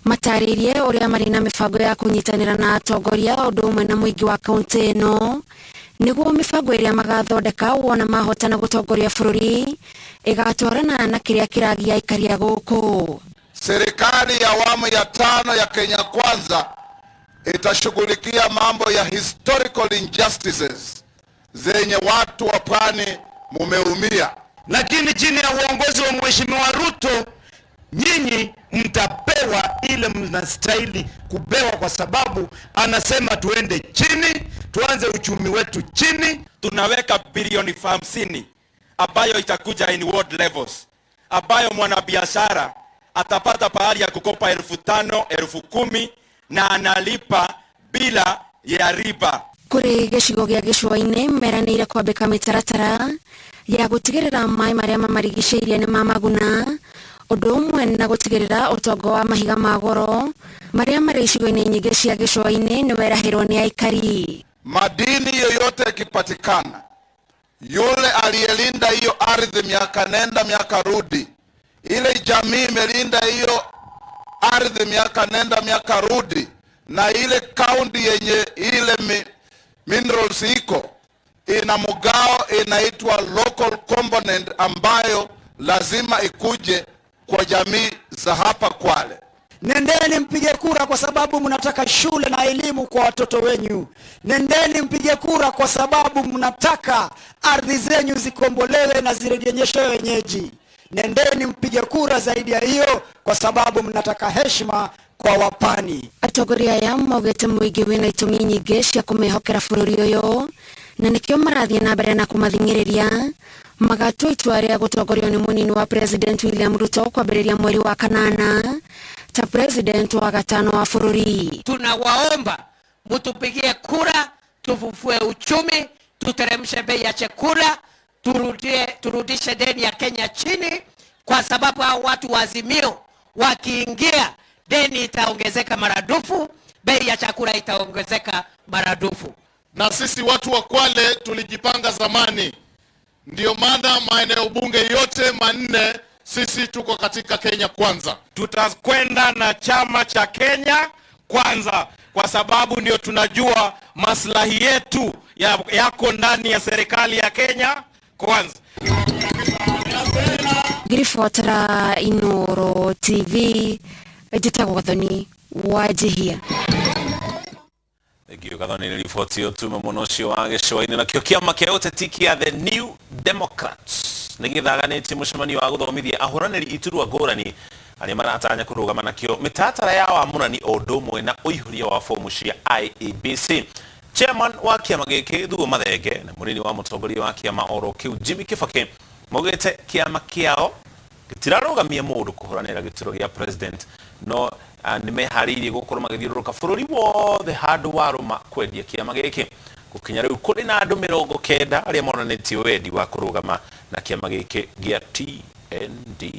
Matarĩirie ũrĩa marĩ na mĩbango ya kũnyitanĩra na atongoria ũndũ ũmwe na mũingĩ wa kaunti ĩno nĩguo mĩbango ĩrĩa magathondeka wona mahotana gũtongoria bũrũri ĩgatwarana na kĩrĩa kĩragia aikari a gũkũ.
Serikali ya awamu ya 5 ya Kenya Kwanza itashughulikia mambo ya historical injustices zenye watu wa pwani mumeumia.
Lakini chini ya uongozi wa Mheshimiwa Ruto nyinyi mtapewa ile mnastahili kupewa, kwa sababu anasema tuende chini, tuanze uchumi wetu chini.
Tunaweka bilioni 50 ambayo itakuja in world levels, ambayo mwanabiashara atapata pahali ya kukopa 5,000, 10,000 na analipa bila ya riba.
Kuri gĩcigo gĩa gĩcũa-inĩ meranĩire kwambĩka mĩtaratara ya gũtigĩrĩra maĩ marĩa mamarigicĩirie nĩ mamaguna, ũndũ ũmwe na gũtigĩrĩra ũtonga wa mahiga ma goro marĩa marĩ icigo-inĩ nyingĩ cia gĩcũa-inĩ nĩ werahĩrwo nĩ aikari.
Madini yoyote yakipatikana, yule aliyelinda hiyo ardhi miaka nenda miaka rudi, ile jamii imelinda hiyo ardhi miaka nenda miaka rudi, na ile kaunti yenye ile minerals iko ina mgao inaitwa local component ambayo lazima ikuje kwa jamii za hapa Kwale.
Nendeni mpige kura kwa sababu mnataka shule na elimu kwa watoto wenyu. Nendeni mpige kura kwa sababu mnataka ardhi zenyu zikombolewe na zirejeshwe wenyeji. Nendeni mpige kura zaidi ya hiyo kwa sababu mnataka heshima kwa wapani.
Atongoria aya maugĩte mũingĩ wĩna itũmi nyingĩ cia kũmehokera bũrũri ũyũ na nĩkĩo marathiĩ na mbere na kũmathing'ĩrĩria magatua itua rĩa gũtongorio nĩ mũnini wa President William Ruto kwambĩrĩria mweri wa 8 ta president wa 5 wa bũrũri.
Tunawaomba mutupigie kura, tufufue uchumi, tuteremshe bei ya chakula, turudishe deni ya Kenya chini, kwa sababu hao watu wa Azimio wakiingia deni itaongezeka maradufu, bei ya chakula itaongezeka maradufu.
Na sisi watu wa Kwale tulijipanga zamani, ndio maana maeneo bunge yote 4 sisi tuko katika Kenya Kwanza.
Tutakwenda na chama cha Kenya Kwanza kwa sababu ndio tunajua maslahi yetu yako ndani ya serikali ya Kenya Kwanza.
Ngiribotera Inooro TV, njĩtagwo Gathoni Wanjihia.
Thengio Gathoni nĩ riboti ĩyo tuma mũno ũcio wa gĩcũa-inĩ. Nakĩo kĩama kĩa ũteti kĩa The New Democrats nĩ gĩthaganĩtie mũcemanio wa gũthomithia ahũranĩri iturwa ngũrani arĩa maratanya kũrũgama nakĩo mĩtaratara ya wamũrani o ũndũ ũmwe na ũihũria wa fomu cia IEBC. Chairman wa kĩama gĩkĩ Thuo Mathenge na mũnini wa mũtongoria wa kĩama oro kĩu Jimmy Kibaki maugĩte kĩama kĩao gĩtirarũgamia mũndũ kũhũranĩra gĩturwa gĩa president, no nĩ meharĩirie gũkorwo magĩthiũrũrũka bũrũri wothe handũ warũma kwendia kĩama gĩkĩ. Gũkinya rĩu kũrĩ na andũ 90 arĩa monanĩtie wendi wa kũrũgama na kĩama gĩkĩ gĩa TND.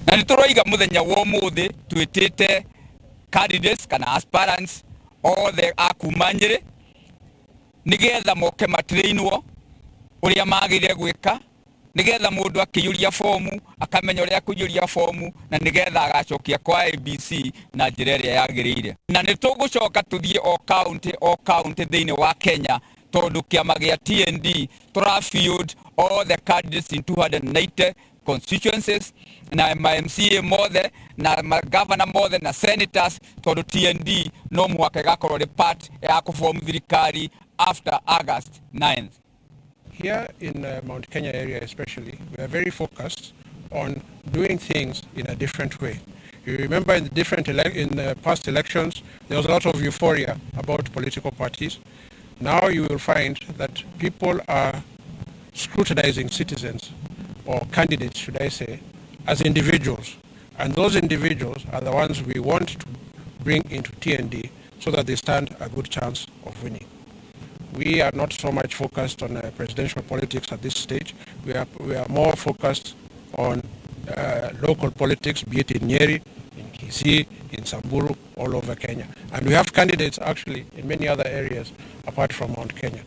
Na nĩ tũroiga mũthenya wa ũmũthĩ twĩtĩte candidates kana aspirants othe a kuma Nyĩrĩ nĩgetha moke matrainwo ũrĩa magĩrĩire gwĩka, nĩgetha mũndũ akĩiyũria fomu akamenya ũrĩa akũiyũria fomu, na nĩgetha agacokia kwa ABC na njĩra ĩrĩa yagĩrĩire. Na nĩ tũgũcoka tũthiĩ o county o county thĩinĩ wa Kenya, tondũ kĩama gĩa TND tũra field all the candidates in 290 constituencies na MCA mothe na governor mothe na senators, tondũ TND no mũhaka ĩgakorwo ĩrĩ part ya kũform thirikari after August 9th.
Here in Mount Kenya area especially, we are very focused on doing things in a different way. You remember in the different in the past elections, there was a lot of euphoria about political parties. Now you will find that people are scrutinizing citizens, or candidates should I say, as individuals. And those individuals are the ones we want to bring into TND so that they stand a good chance of winning. We are not so much focused on presidential politics at this stage. We are more focused on local politics, be it in Nyeri, in Kisii, in Samburu, all over Kenya. And we have candidates actually in many other areas apart from Mount Kenya.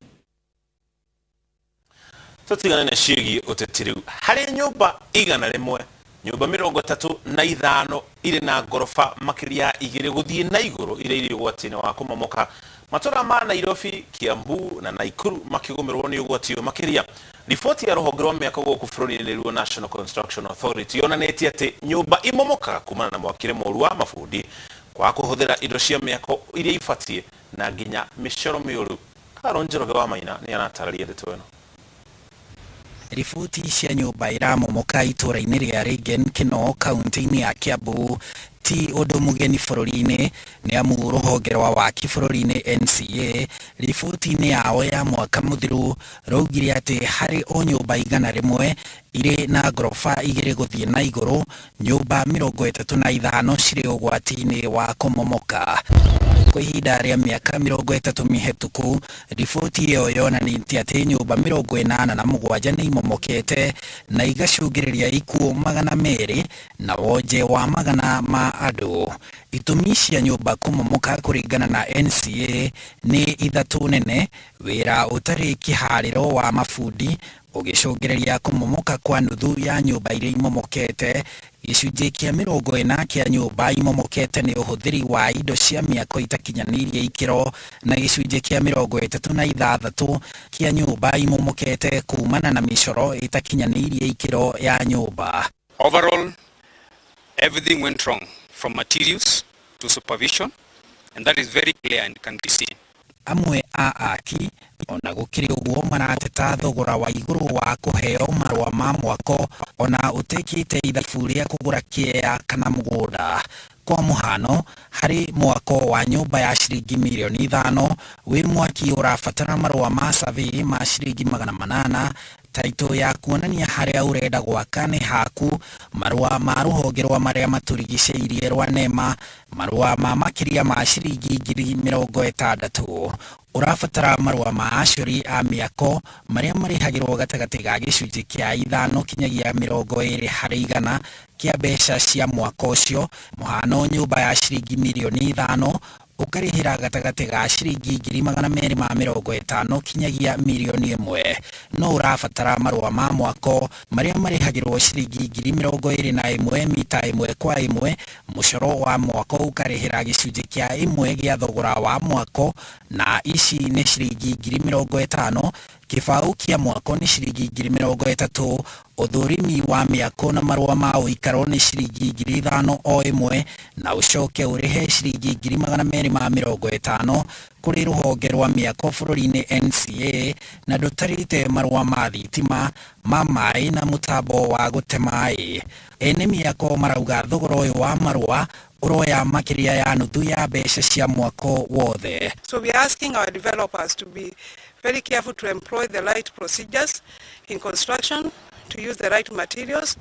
Tũtigane na ciĩgiĩ ũteti rĩu. Harĩ nyũmba 100, nyũmba 35 irĩ na ngoroba makĩria ya 2 gũthiĩ na igũrũ iria irĩ ũgwati-inĩ wa kũmomoka. Matũra ma Nairobi, Kiambu na Nakuru makĩgũmĩrwo nĩ ũgwati ũyũ makĩria. Riboti ya rũhonge rwa mĩako gũkũ bũrũri-inĩ nĩruo National Construction Authority yonanĩtie atĩ nyũmba imomokaga kumana na mwakĩre mũru wa mabundi, kwaga kũhũthĩra indo cia mĩako iria ibatiĩ na nginya mĩcoro mĩũru. Karo Njoroge wa Maina nĩ aratarĩria ndeto ĩno.
Riboti cia nyũmba iramomoka itũra-inĩ rĩa Reagan Kinoo kaunti-inĩ ya Kiambu ti ũndũ mũgeni bũrũri-inĩ, nĩ amu rũhonge rwa waki bũrũri-inĩ NCA riboti-inĩ yao ya mwaka mũthiru raugire atĩ harĩ o nyũmba 100 irĩ na ngoroba 2 gũthiĩ na igũrũ, nyũmba 35 cirĩ ũgwati-inĩ wa kũmomoka. Kwa ihinda rĩa mĩaka 30 mĩhetũku, riboti ĩyo yonanĩtie atĩ nyũmba 87 nĩ imomokete na igacũngĩrĩria ikuũ 200 na wonje wa magana ma andũ. Itũmi cia nyũmba kũmomoka kũringana na NCA nĩ ithatũ nene: wĩra ũtarĩ kĩharĩro wa mabundi ũgĩcũngĩrĩria kũmomoka kwa nuthu ya nyũmba iria imomokete, gĩcunjĩ kĩa 40 kĩa nyũmba imomokete nĩ ũhũthĩri wa indo cia mĩako itakinyanĩirie ikĩro, na gĩcunjĩ kĩa 36 kĩa nyũmba imomokete kumana na mĩcoro ĩtakinyanĩirie ikĩro ya nyũmba.
Overall, everything went wrong from materials to supervision, and that is very clear and can be seen.
Amwe a aki ona gũkĩrĩ ũguo marateta thogora wa igũrũ wa kũheo marũa ma mwako ona ũtekĩte ithabu rĩa kũgũra kĩea kana mũgũnda. Kwa mũhano, harĩ mwako wa nyũmba ya ciringi mirioni 5 wĩ mwaki ũrabatara marũa ma survey ma ciringi 800, taito ya kuonania harĩa ũrenda gwaka nĩ haku, marũa ma rũhonge rwa marĩa matũrigicĩirie rwa NEMA, marũa ma makĩria ma ciringi 60,000. Ũrabatara marũa ma acori a mĩako marĩa marĩhagĩrwo gatagatĩ ga gĩcunjĩ kĩa 5 kinyagia 20 harĩ igana kĩa mbeca cia mwaka ũcio. Mũhano, nyũmba ya ciringi mirioni 5 ũkarĩhĩra gatagatĩ ga ciringi 250,000 kinyagia mirioni 1. No ũrabatara marũa ma mwako marĩa marĩhagĩrwo ciringi 21,000 mita 1 kwa 1. Mũcoro wa mwako ũkarĩhĩra gĩcunjĩ kĩa 1 gĩa thogora wa mwako, na ici nĩ ciringi 50,000. Kĩbaũ kĩa mwako nĩ ciringi 30,000. Ũthũrimi wa mĩako na marũa ma ũikaro nĩ ciringi 5,000 o ĩmwe, na ũcoke ũrĩhe ciringi 250,000 kũrĩ rũhonge rwa mĩako bũrũri-inĩ NCA, na ndũtarĩte marũa ma thitima, ma maĩ na mũtambo wa gũte maĩ. Ene mĩako marauga thogora ũyũ wa marũa ũroya makĩria ya nuthu ya mbeca cia mwako wothe.
So we are asking our developers to be very careful to employ the right procedures in construction, to use the right materials,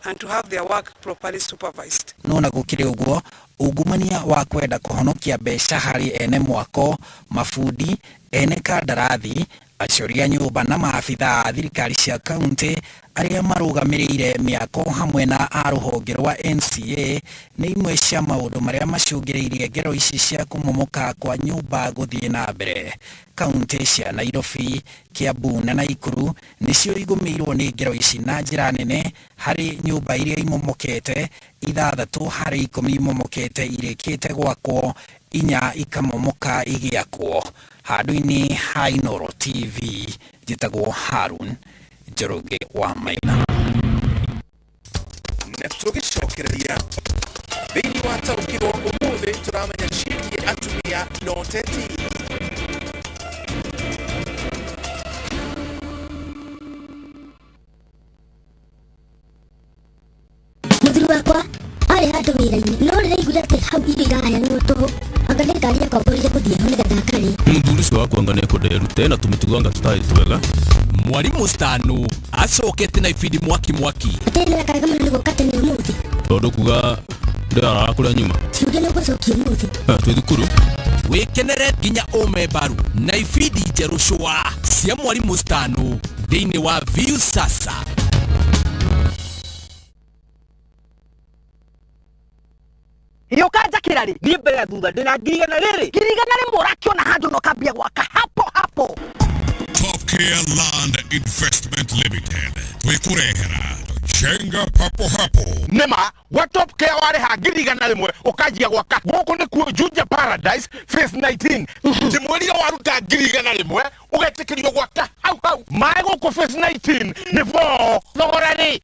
and to have their work properly supervised.
No na gũkĩrĩ ũguo, ungumania wa kwenda kũhonokia mbeca harĩ ene mwako, mabundi, ene kandarathi, acori a nyũmba na maabithaa a thirikari cia kaunti arĩa marũgamĩrĩire mĩako hamwe na a rũhonge rwa NCA nĩ imwe cia maũndũ marĩa macũngĩrĩirie ngero ici cia kũmomoka kwa nyũmba gũthiĩ na mbere. Kaunti cia Nairobi, Kiambu na Nakuru nĩcio igũmĩirwo nĩ ngero ici na njĩra nene harĩ nyũmba iria imomokete, 6 harĩ 10 imomokete irĩkĩte gwakwo, 4 ikamomoka igĩakwo. Handũ-inĩ ha Inooro TV, njĩtagwo Harun Njoroge wa Maina.
Na tũgĩcokereria thĩinĩ wa taũkĩrwo ũmũthĩ tũramenya ciĩgiĩ atumia na ũteti.
Mũthuri wakwa arĩ handũ wĩra-inĩ, no rĩraiguire atĩ hau irio iraheanwo tũhũ, anga nĩ ngari yakwa mbũrire gũthiĩ ho nĩgetha akarĩe.
Mũthuri ũcio wakwa anga nĩekũnderute na tũmĩtugo anga tũtarĩ twega.
Mwarimu Stano acokete na ibindi mwaki mwaki.
Atĩ nĩ wekaga mũno nĩ gũka tene ũmũthĩ.
Tondũ kuga ndĩraraga kũrĩa nyuma.
Ciũria nĩ ũgũcokia ũmũthĩ.
Twĩ thukuru.
Wĩkenere nginya ũme mbaru na ibindi njerũ cũa cia Mwalimu Stano thĩinĩ wa Viusasa.
Yũka njakĩra rĩ thiĩ mbere thutha ndĩna 100,000 rĩrĩ 100,000 ũrakiona handũ na ũkambia gwaka hapo hapo.
Top Care Land Investment Limited. Twikurehera jenga papo hapo.
Nema wa Top Care warĩha 100,000 ũkanjia gwaka gũkũ nĩkuo Juja Paradise Phase 19. Ndĩmwĩrire waruta 100,000 ũgetĩkĩrio gwaka hau hau. Maĩ gũkũ Phase 19 nĩ bo thogora rĩ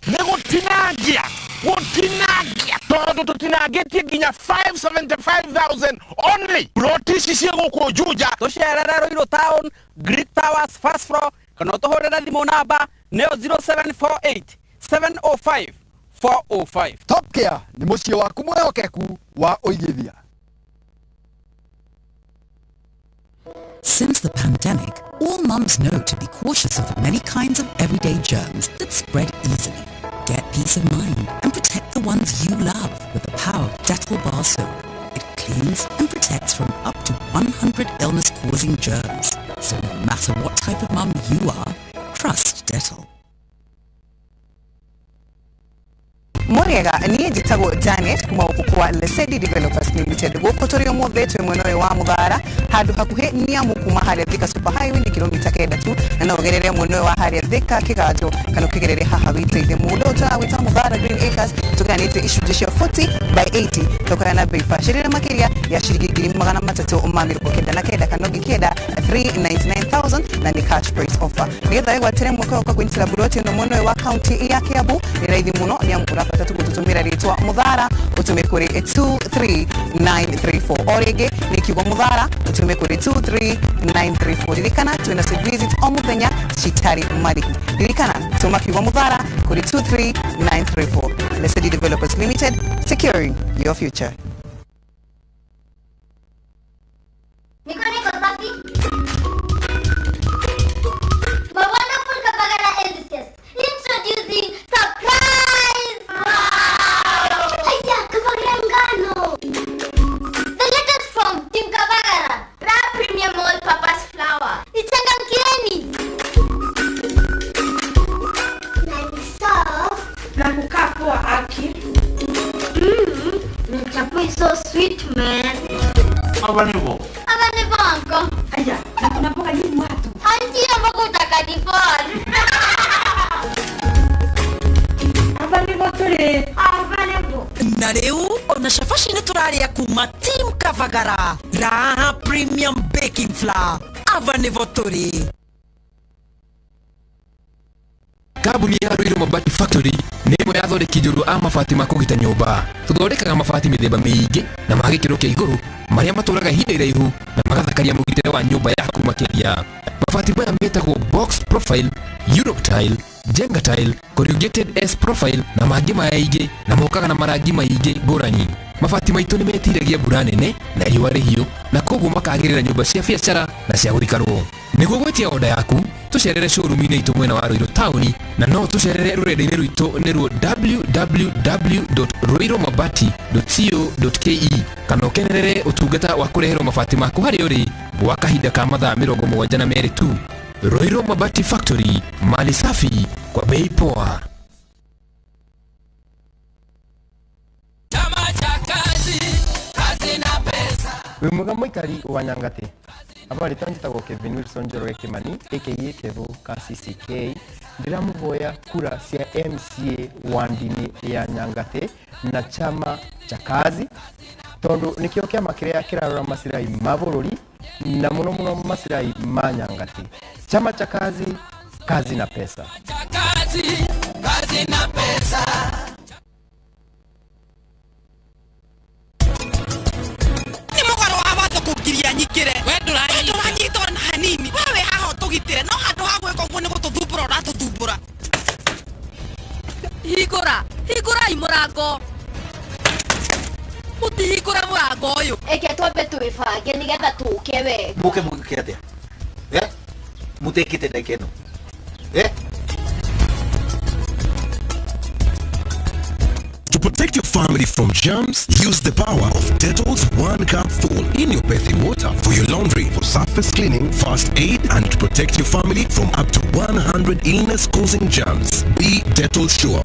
nĩ gũtinangia gũtinangia tondũ tũtinangĩtie nginya 575,000 only. Ploti ici ciĩ gũkũ Juja.
Tũcerere Ruiru Town, Great Towers first floor, kana ũtũhũrĩre thimũ namba nĩyo 0748 705 405.
Top Care nĩ mũciĩ waku mwĩhokeku wa ũigithia.
Since the pandemic, all mums know to be cautious of the many kinds of everyday germs that spread easily. Get peace of mind and protect the ones you love with the power of Dettol Bar Soap. It cleans and protects from up to 100 illness-causing germs. So no matter what type of mum you are, trust Dettol.
Muriega niĩ njĩtagwo Janet kuma gũkũ kwa Lesedi Developers Limited. Gũkũ tũrĩ ũmũthĩ twĩ mwena ũyũ wa Mũthara, handũ hakuhĩ nĩ kuma harĩa Thika Super Highway nĩ kilomita 9 tu, na no ũgerere mwena ũyũ wa harĩa Thika Kĩganjo kana ũkĩgerere haha wĩtĩire mũndũ ũyũ tũrawĩta Mũthara Green Acres. Tũgayanĩte icunjĩ cia 40 by 80 tũkayana bei bacĩrĩre makĩria ya ciringi 399,000 kana ũngĩkĩenda 399,000 na nĩ cash price offer. Nĩgetha wĩgwatĩre mweke ũka kwĩnyitĩra buroti ĩno mwena ũyũ wa kaunti ya Kiambu nĩ raithi mũno, nĩ amu ũrabata tu gũtũtũmĩra rĩtwa Mũthara ũtũme kũrĩ 23934. O rĩngĩ nĩ kiugo Mũthara ũtũme kũrĩ 23934. Ririkana twĩna site visit o mũthenya citarĩ marĩhi. Ririkana tũma kiugo Mũthara kũrĩ 23934. Lesedi Developers Limited, securing your future.
Mikono iko safi. My wonderful Kabagara enthusiast, introducing surprise! Wow! Haya, Kabagara ngano. The latest from Team Kabagara, Raha Premium All Purpose Flour. Nichangamkieni. Na ni soft.
Na kukaa poa aki.
Chapo is so sweet, man.
Abanibo.
Abanibo, uncle.
Aya, na kuna mboga nyingi watu.
Auntie, mboga utakanifon.
Abanibo tuli.
Abanibo.
Na rĩu ona cabaci nĩ tũrarĩa kuma Team Kabagara, Raha Premium Baking Flour. Ava nĩvo tũrĩ.
Kambuni ya Ruiru Mabati Factory nĩ ĩmwe ya athondeki njorua a mabati ma kũgita nyũmba. Tũthondekaga mabati mĩthemba mĩingĩ na ma gĩkĩro kĩa igũrũ marĩa matũraga ihinda iraihu na magathakaria mũgitĩre wa nyũmba yaku makĩria. Mabati maya metagwo box profile, Europe tile, Jenga tile, corrugated S profile na mangĩ maingĩ, na mokaga na marangi maingĩ ngũrani. Mabati maitũ nĩ metiragia mbura nene na riũa rĩhiũ na koguo makagĩrĩra nyũmba cia biacara na cia gũikarwo. Nĩguo gwĩtia oda yaku, tũcerere showroom-inĩ itũ mwena wa Ruiru taũni, na no tũcerere rũrenda-inĩ rwitũ nĩruo www.ruirumabati.co.ke kana ũkenerere ũtungata wa kũreherwo mabati maku harĩa ũrĩ gwa kahinda ka mathaa 72 tu. Ruiru Mabati Factory, mali safi kwa bei poa.
Chama cha kazi, kazi na pesa.
Wĩ mwega mũikari wa Nyangati. Habari njĩtagwo Kevin Wilson Njoroge Kimani aka Kevo ka CCK. Ndĩramũhoya kura cia MCA wandini ya Nyangati na chama cha kazi tondu nikio kĩama kĩrĩa kĩrarora masilahi ma bũrũri na mũno mũno masilahi ma Nyangati. Chama cha kazi, kazi na pesa.
Cha kazi, kazi na pesa.
Ni mũgarũ wa watho kũngiria nyingĩre. We ndũranyita ona hanini. We wĩ haha ũtũgitĩre, no handũ ha gwĩka ũguo nĩ gũtũthumbũra ũratũthumbũra.
Hingũra, hingũrai mũrango. Mũtihingũre mũrango ũyũ.
Eke twambe twĩbange nĩgetha tũke wega.
Mũke mũgĩke atĩa? Mũtekĩte ndagĩka ĩno?
To protect your
family from germs? Use the power of Dettol's One Cup Full in your bathing water for your laundry, for surface cleaning, first aid, and to protect your family from up to 100 illness-causing germs. Be Dettol sure.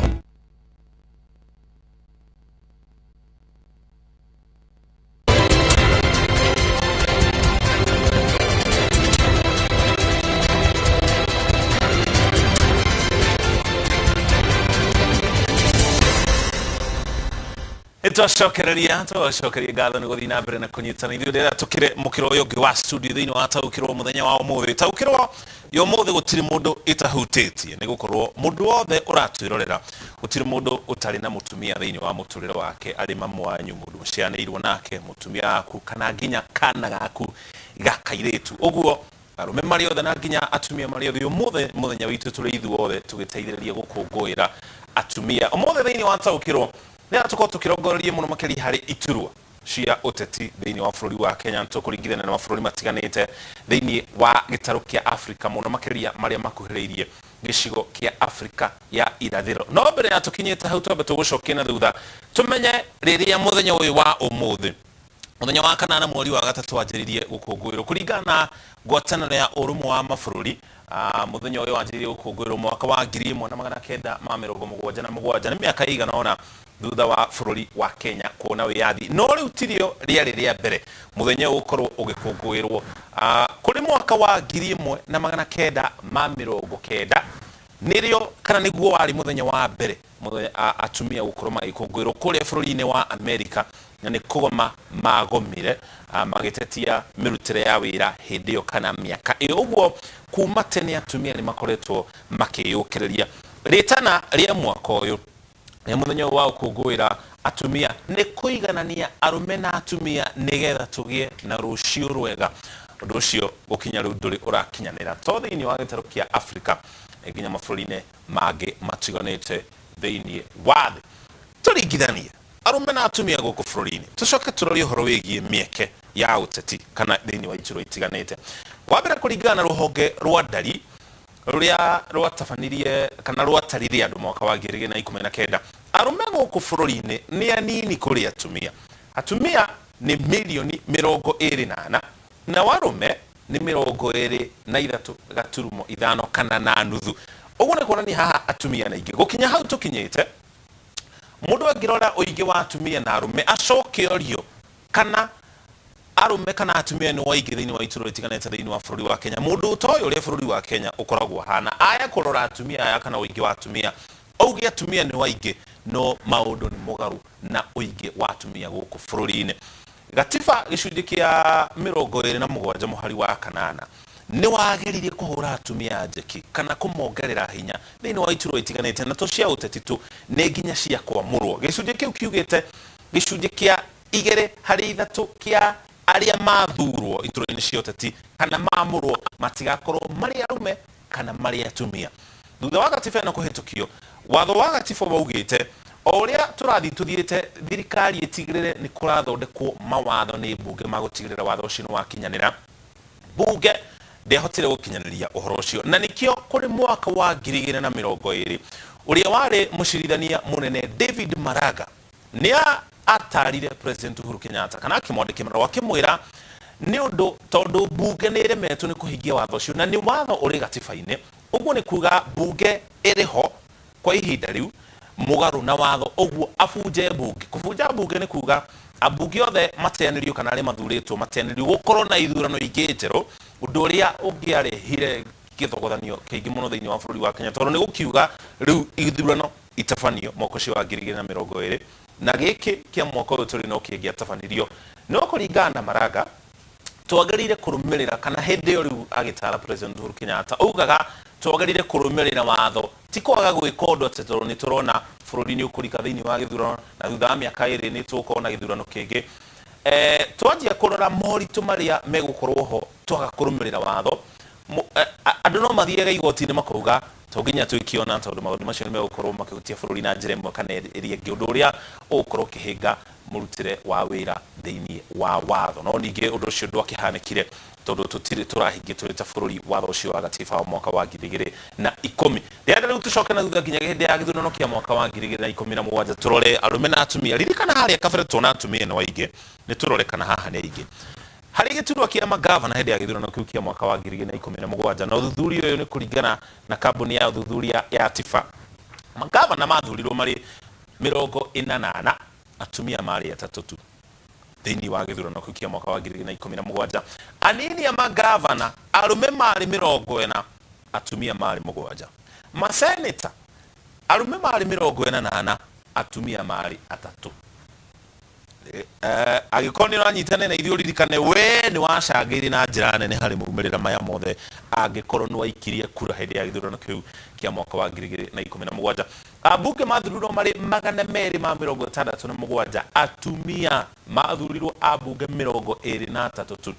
Twacokereria twacokeria ngatho nĩ gũthiĩ na mbere na kũnyitana ithuĩ rĩrĩa tũkĩrĩ mũkĩro ũyũ ũngĩ wa studio thĩinĩ wa taũkĩrwo mũthenya wa ũmũthĩ. Taũkĩrwo ya ũmũthĩ gũtirĩ mũndũ ĩtahutĩtie, nĩ gũkorwo mũndũ wothe ũratwĩrorera gũtirĩ mũndũ ũtarĩ na mũtumia thĩinĩ wa mũtũrĩre wake, arĩ mamu wanyu, mũndũ mũcianĩirwo nake, mũtumia waku, kana nginya kana gaku ga kairĩtu. Ũguo arũme marĩ othe na nginya atumia marĩ othe, ũmũthĩ mũthenya witũ tũrĩ ithuothe tũgĩteithĩrĩria gũkũngũĩra atumia. Ũmũthĩ thĩinĩ wa taũkĩrwo nĩ tũkorwo tũkĩrongoreria mũno makĩria harĩ iturwa cia ũteti thĩinĩ wa bũrũri wa Kenya, tũkũringithania na mabũrũri matiganĩte thĩinĩ wa gĩtarũ kĩa Afrika, mũno makĩria marĩa makuhĩrĩirie gĩcigo kĩa Afrika ya irathĩro. No mbere ya tũkinyĩte hau, twambe tũgũcokie na thutha tũmenye rĩrĩa mũthenya ũyũ wa ũmũthĩ, mũthenya wa kanana mweri wa gatatũ, wanjĩrĩirie gũkũngũĩrwo kũringana na ngwatanĩro ya ũrũmwe wa mabũrũri. Mũthenya ũyũ wanjĩrĩirie gũkũngũĩrwo mwaka wa 1977, nĩ mĩaka ĩigana ũna thutha wa bũrũri wa Kenya kuona wĩyathi. No rĩu tirio rĩarĩ rĩa mbere mũthenya ũyũ gũkorwo ũgĩkũngũĩrwo. Kũrĩ mwaka wa 1990 nĩrĩo kana nĩguo warĩ mũthenya wa mbere atumia gũkorwo magĩkũngũĩrwo kũrĩa bũrũri-inĩ wa Amerika, na nĩ kũgoma magomire magĩtetia mĩrutĩre ya wĩra hĩndĩ ĩyo kana mĩaka ĩyo. Ũguo kuma tene atumia nĩ makoretwo makĩyũkĩrĩria. Rĩtana rĩa mwaka ũyũ nĩ mũthenya ũyũ wa gũkũngũĩra atumia nĩ kũiganania arũme na atumia nĩgetha tũgĩe na rũciũ rwega. Ũndũ ũcio gũkinya rĩu ndũrĩ ũrakinyanĩra to thĩinĩ wa gĩtarũ kĩa Afrika, nginya mabũrũri-inĩ mangĩ matiganĩte thĩinĩ wa thĩ. Tũringithanie arũme na atumia gũkũ bũrũri-inĩ, tũcoke tũrore ũhoro wĩgiĩ mĩeke ya ũteti kana thĩinĩ wa iturwa itiganĩte. Wa mbere, kũringana na rũhonge rwa ndari rũrĩa rwatabanirie kana rwatarire andũ mwaka wa 2019, arũme gũkũ bũrũri-inĩ nĩ anini kũrĩ atumia. Atumia nĩ mirioni 24 na arũme nĩ 23.5 kana na nuthu. Ũguo nĩ kuonania haha atumia nĩ aingĩ. Gũkinya hau tũkinyĩte, mũndũ angĩrora ũingĩ wa atumia na arũme acoke orio kana arũme kana atumia nĩ waingĩ thĩinĩ wa iturwa itiganĩte thĩinĩ wa bũrũri wa Kenya, mũndũ ũtoĩ ũrĩa bũrũri wa Kenya ũkoragwo hana aya kũrora atumia aya kana ũingĩ wa atumia, auge atumia nĩ waingĩ, no maũndũ nĩ mũgarũ na ũingĩ wa atumia gũkũ bũrũri-inĩ. Gatiba gĩcunjĩ kĩa 27 mũhari wa 8 nĩ wageririe kũhũra atumia njeki kana kũmongerera hinya thĩinĩ wa iturwa itiganĩte, na to cia ũteti tu, nĩ nginya cia kwamũrwo. Gĩcunjĩ kĩu kiugĩte gĩcunjĩ kĩa 2 harĩ 3 kĩa arĩa mathurwo iturwa-inĩ cia ũteti kana maamũrwo matigakorwo marĩ arũme kana marĩ atumia. Thutha wa gatiba ĩno kũhĩtũkio, watho wa gatiba waugĩte o ũrĩa tũrathiĩ tũthiĩte, thirikari ĩtigĩrĩre nĩ kũrathondekwo mawatho nĩ mbunge ma gũtigĩrĩra watho ũcio nĩ wakinyanĩra. Mbunge ndĩahotire gũkinyanĩria ũhoro ũcio, na nĩkĩo kũrĩ mwaka wa 2020 ũrĩa warĩ mũcirithania mũnene David Maraga nĩ atarire President Uhuru Kenyatta kana akĩmwandĩkĩra marũa akĩmwĩra nĩ ũndũ tondũ mbunge nĩ ĩremetwo nĩ kũhingia watho ũcio, na nĩ watho ũrĩ gatiba-inĩ. Ũguo nĩ kuga mbunge ĩrĩ ho kwa ihinda rĩu mũgarũ na watho, ũguo abunje mbunge. Kũbunja mbunge nĩ kuga ambunge othe mateanĩrio kana arĩa mathurĩtwo mateanĩrio, gũkorwo na ithurano ingĩ njerũ, ũndũ ũrĩa ũngĩarehire gĩthogothanio kĩingĩ mũno thĩinĩ wa bũrũri wa Kenya, tondũ nĩ gũkiuga rĩu ithurano itabanio mwaka ũcio wa 2020, na gĩkĩ kĩa mwaka ũyũ tũrĩ no kĩngĩatabanirio. No kũringana na Maraga, twagĩrĩire kũrũmĩrĩra kana hĩndĩ ĩyo rĩu agĩtara President Uhuru Kenyatta augaga twagĩrĩire kũrũmĩrĩra watho, ti kwaga gwĩka ũndũ atĩ tondũ nĩ tũrona bũrũri nĩ ũkũrika thĩinĩ wa gĩthurano na thutha wa mĩaka 2 nĩ tũgũkorwo na gĩthurano kĩngĩ. Twanjia kũrora moritũ marĩa megũkorwo ho twaga kũrũmĩrĩra watho, andũ no mathiage igoti-inĩ makauga to nginya twĩkĩona, tondũ maũndũ macio nĩ megũkorwo makĩhutia bũrũri na njĩra ĩmwe kana ĩrĩa ĩngĩ, ũndũ ũrĩa ũgũkorwo ũkĩhĩnga mũrutĩre wa wĩra thĩinĩ wa watho. No ningĩ ũndũ ũcio ndwakĩhanĩkire. Tondũ tũtirĩ tũrahingia tũrĩ ta bũrũri watho ũcio wa gatiba wa mwaka wa 2010. Ndĩrenda rĩu tũcoke na thutha nginya hĩndĩ ya gĩthurano kĩa mwaka wa 2017, tũrore arũme na atumia. Ririkana harĩa kabere tuona atumia nĩ waingĩ, nĩ tũrore kana haha nĩ aingĩ harĩ gĩturwa kĩa magavana hĩndĩ ya gĩthurano kĩu kĩa mwaka wa 2017. Na ũthuthuria ũyũ nĩ kũringana na kambuni ya ũthuthuria ya Tifa. Magavana mathurirwo marĩ 44, atumia marĩ 3 tu thĩinĩ wa gĩthurano kĩu kĩa mwaka wa 2017. Anini a magavana arũme marĩ 40, atumia marĩ 7. Maseneta arũme marĩ 44, atumia marĩ 3. Angĩkorwo nĩ ũranyitanĩra na ithuĩ, ũririkane we nĩ wacangĩire na njĩra nene harĩ maumĩrĩra maya mothe angĩkorwo nĩ waikirie kura hĩndĩ ya gĩthurano kĩu kĩa mwaka wa 2017. Ambunge mathurirwo marĩ 267, atumia mathurirwo ambunge 23 tu.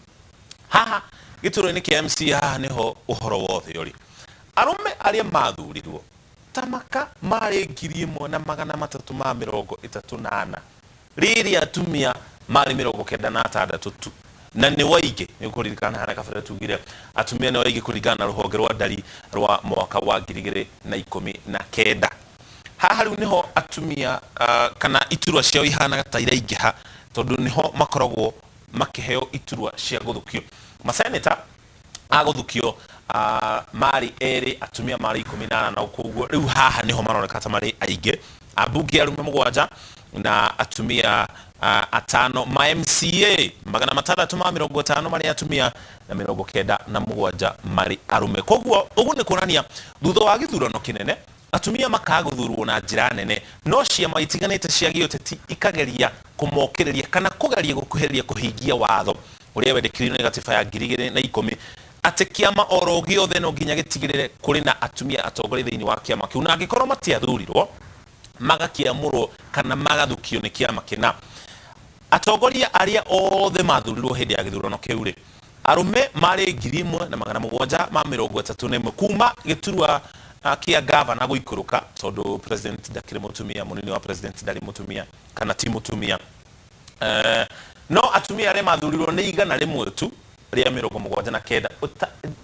Haha gĩturwa-inĩ kĩa MC, haha nĩho ũhoro wothe ũrĩ. Arũme arĩa mathurirwo tamaka marĩ 1334, rĩrĩa atumia marĩ 96 tu, na nĩ waingĩ. Nĩ ũkũririkana harĩa kabere tugire atumia nĩ waingĩ kũringana na rũhonge rwa ndari rwa mwaka wa 2019. Haha rĩu nĩho atumia kana iturwa ciao ihanaga ta iraingĩha, tondũ nĩho makoragwo makĩheo iturwa cia gũthukio. Maseneta agũthukio marĩ 2, atumia marĩ 14, na koguo rĩu haha nĩho maroneka ta marĩ aingĩ. Ambunge arũme 7 na atumia 5. Ma MCA 650 marĩ atumia na 97 marĩ arũme. Koguo ũguo nĩ kuonania thutha wa gĩthurano kĩnene atumia makaga gũthurwo na njĩra nene, no ciama itiganĩte cia gĩũteti ikageria kũmokĩrĩria kana kũgeria gũkuhĩrĩria kũhingia watho ũrĩa wendekithirio nĩ gatiba ya 2010, atĩ kĩama oro gĩothe no nginya gĩtigĩrĩre kũrĩ na atumia atongoria thĩinĩ wa kĩama kĩu, na angĩkorwo matiathurirwo magakĩamũrwo kana magathukio nĩ kĩama kĩna. Atongoria arĩa othe mathurirwo hĩndĩ ya gĩthurano kĩu rĩ, arũme marĩ 1731 kuma gĩturwa kĩa gavana gũikũrũka, tondũ president ndakĩrĩ mũtumia, mũnini wa president ndarĩ mũtumia kana ti mũtumia. No atumia arĩa mathurirwo nĩ 100 tu rĩa 79.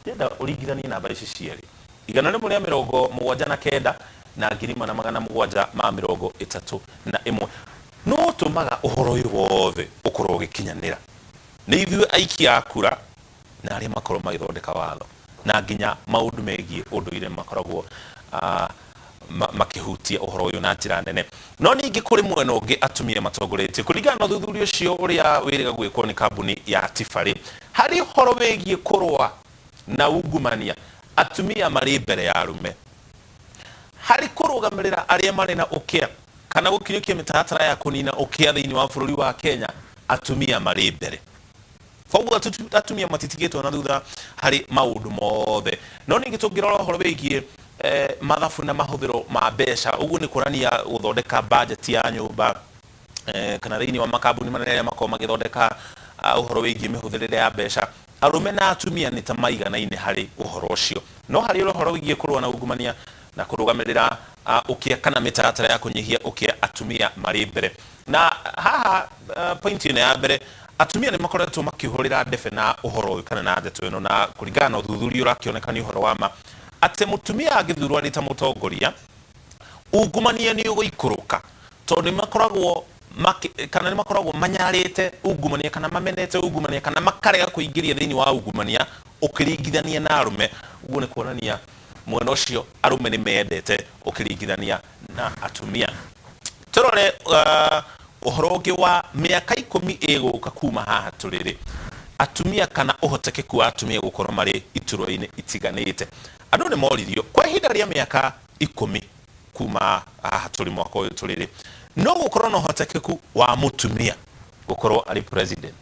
Ndĩrenda ũringithanie namba ici cierĩ, 179 na 1731. No tũmaga ũhoro ũyũ wothe ũkorwo ũgĩkinyanĩra nĩ ithuĩ aikia a kura na arĩa makorwo magĩthondeka watho, na nginya maũndũ megiĩ ũndũire makoragwo makĩhutia ũhoro ũyũ na njĩra nene. No ningĩ kũrĩ mwena ũngĩ atumia matongoretie kũringana na ũthuthuria ũcio ũrĩa wĩrĩga gwĩkwo nĩ kambuni ya Tifa rĩ, harĩ ũhoro wĩgiĩ kũrũa na ungumania atumia marĩ mbere ya arũme, harĩ kũrũgamĩrĩra arĩa marĩ na ũkĩa kana gũkinyũkia mĩtaratara ya kũnina ũkĩa thĩinĩ wa bũrũri wa Kenya atumia marĩ mbere. Koguo atumia matitigĩtwo na thutha harĩ maũndũ mothe. No ningĩ tũngĩrora ũhoro wĩgiĩ mathabu na mahũthĩro ma mbeca, ũguo nĩ kuonania gũthondeka budget ya nyũmba kana thĩinĩ wa makambuni manene arĩa makoragwo magĩthondeka ũhoro wĩgiĩ mĩhũthĩrĩre ya mbeca, arũme na atumia nĩ ta maiganaine harĩ ũhoro ũcio. No harĩ ũhoro wĩgiĩ kũrũa na ungumania na kũrũgamĩrĩra ũkĩa kana mĩtaratara ya kũnyihia ũkĩa, atumia marĩ mbere. Na haha point ĩno ya mbere, atumia nĩ makoretwo makĩhũrĩra ndebe na ũhoro ũyũ kana na ndeto ĩno, na kũringana na ũthuthuria ũrakĩoneka nĩ ũhoro wa ma atĩ mũtumia angĩthurwo arĩ ta mũtongoria, ungumania nĩ ũgũikũrũka, tondũ nĩ makoragwo kana nĩ makoragwo manyarĩte ungumania kana mamenete ungumania kana makarega kũingĩria thĩinĩ wa ungumania ũkĩringithania na arũme. Ũguo nĩ kuonania mwena ũcio arũme nĩ mendete ũkĩringithania na atumia. Tũrore ũhoro ũngĩ wa mĩaka 10 ĩgũka kuma haha tũrĩrĩ, atumia kana ũhotekeku wa atumia gũkorwo marĩ iturwa-inĩ itiganĩte. Andũ nĩ moririo kwa ihinda rĩa mĩaka 10 kuma haha tũrĩ mwaka ũyũ tũrĩrĩ, no gũkorwo na ũhotekeku wa mũtumia gũkorwo arĩ president.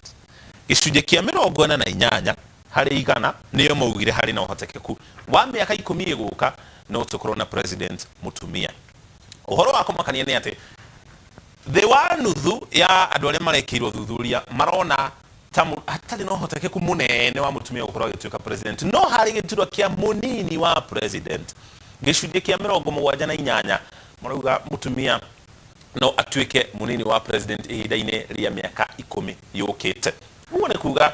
Gĩcunjĩ kĩa 48 harĩ igana nĩo maugire harĩ na ũhotekeku wa mĩaka 10 ĩgũka no tũkorwo na president mũtumia. Ũhoro wa kũmakania nĩ atĩ thĩ wa nuthu ya andũ arĩa marekĩirwo ũthuthuria marona ta hatarĩ na ũhotekeku mũnene wa mũtumia gũkorwo agĩtuĩka president. No harĩ gĩturwa kĩa mũnini wa president, gĩcunjĩ kĩa 78 marauga mũtumia no atuĩke mũnini wa president ihinda-inĩ rĩa mĩaka 10 yũkĩte. Ũguo nĩ kuga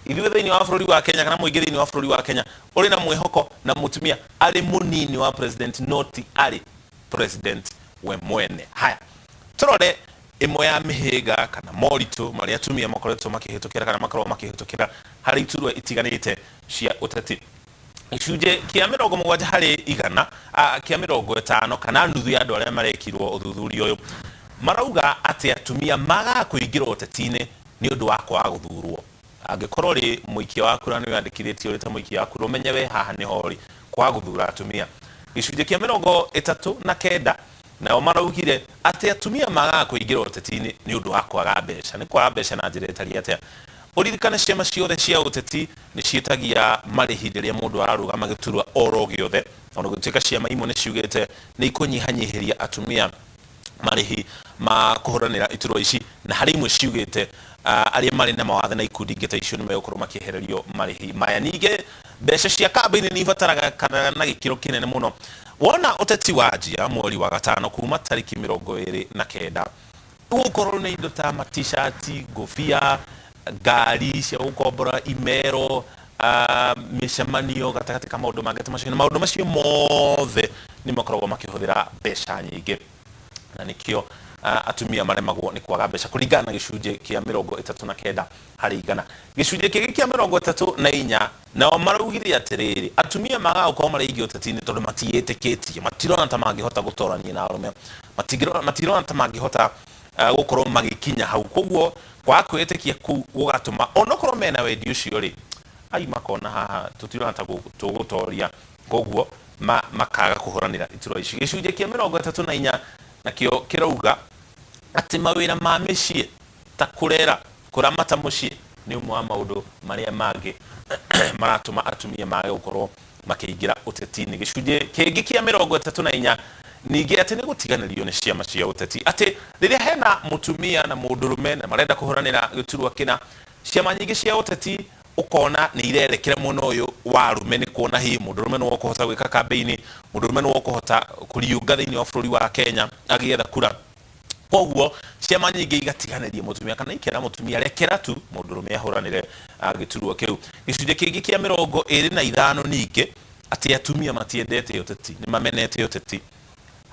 Ithuĩ thĩinĩ wa bũrũri wa Kenya kana mũingĩ thĩinĩ wa bũrũri wa Kenya ũrĩ na mwĩhoko na mũtumia arĩ mũnini wa president, noti arĩ president we mwene. Haya, tũrore ĩmwe ya mĩhĩnga kana moritũ marĩa atumia makoretwo makĩhĩtũkĩra kana makoragwo makĩhĩtũkĩra harĩ iturwa itiganĩte cia ũteti. Gĩcunjĩ kĩa 70% kĩa 50 kana nuthu ya andũ arĩa marekirwo ũthuthuria ũyũ marauga atĩ atumia magaga kũingĩra ũteti-inĩ nĩ ũndũ wa kwaga gũthurwo. Angĩkorwo rĩ mũikia wa kura nĩ wĩyandĩkithĩtie ũrĩ ta mũikia wa kura, ũmenye we haha nĩho ũrĩ, kwaga gũthura atumia. Gĩcunjĩ kĩa 39 nao maraugire atĩ atumia magaga kũingĩra ũteti-inĩ nĩ ũndũ wa kwaga mbeca. Nĩ kwaga mbeca na njĩra ĩtariĩ atĩa? Ũririkane ciama ciothe cia ũteti nĩ ciĩtagia marĩhi rĩrĩa mũndũ ararũgama gĩturwa oro gĩothe, ona gũtuĩka ciama imwe nĩ ciugĩte nĩ ikũnyihanyihĩria atumia marĩhi ma kũhũranĩra iturwa ici, na harĩ imwe ciugĩte arĩa marĩ na mawathe na ikundi ingĩ ta icio nĩ megũkorwo makĩehererio marĩhi maya. Ningĩ mbeca cia kambĩini nĩ ibataraga kana na gĩkĩro kĩnene mũno. Wona ũteti wanjia mweri wa gatano kuma tarĩki 29, ũgũkorwo na indo ta matishati, ngũbia, ngari cia gũkombora, imero, mĩcemanio gatagatĩ ka maũndũ mangĩ ta macio, na maũndũ macio mothe nĩ makoragwo makĩhũthĩra mbeca nyingĩ, na nĩkĩo atumia maremagwo nĩ kwaga mbeca kũringana na gĩcunjĩ kĩa 39%. Gĩcunjĩ kĩngĩ kĩa 34 nao maraugire atĩrĩrĩ, atumia magaga gũkorwo marĩ aingĩ ũteti-inĩ tondũ matiĩtĩkĩtie, matirona ta mangĩhota gũtorania na arũme, matirona ta mangĩhota gũkorwo magĩkinya hau. Koguo kwaga kwĩĩtĩkia kũu gũgatũma onokorwo mena wendi ũcio rĩ, ai makona haha tũtirona ta tũgũtoria, koguo makaga kũhũranĩra iturwa ici. Gĩcunjĩ kĩa 34 nakĩo kĩrauga atĩ mawĩra ma mĩciĩ ta kũrera, kũramata mũciĩ nĩ ũmwe wa maũndũ marĩa mangĩ maratũma atumia mage gũkorwo makĩingĩra ũteti-inĩ. Gĩcunjĩ kĩngĩ kĩa 34 ningĩ atĩ nĩ gũtiganĩrio nĩ ciama cia ũteti, atĩ rĩrĩa hena mũtumia na mũndũrũme na marenda kũhũranĩra gĩturwa kĩna, ciama nyingĩ cia ũteti ũkona nĩ irerekera mwena ũyũ wa arũme, nĩ kuona hihi mũndũrũme nĩwe ũkũhota gwĩka kambĩini, mũndũrũme nĩwe ũkũhota kũriũnga thĩinĩ wa bũrũri wa Kenya agĩetha kura. Koguo ciama nyingĩ igatiganĩria mũtumia kana ikera mũtumia rekera tu mũndũrũme ahũranĩre gĩturwa kĩu. Gĩcunjĩ kĩngĩ kĩa 25 ningĩ atĩ atumia matiendete ũteti, nĩ mamenete ũteti.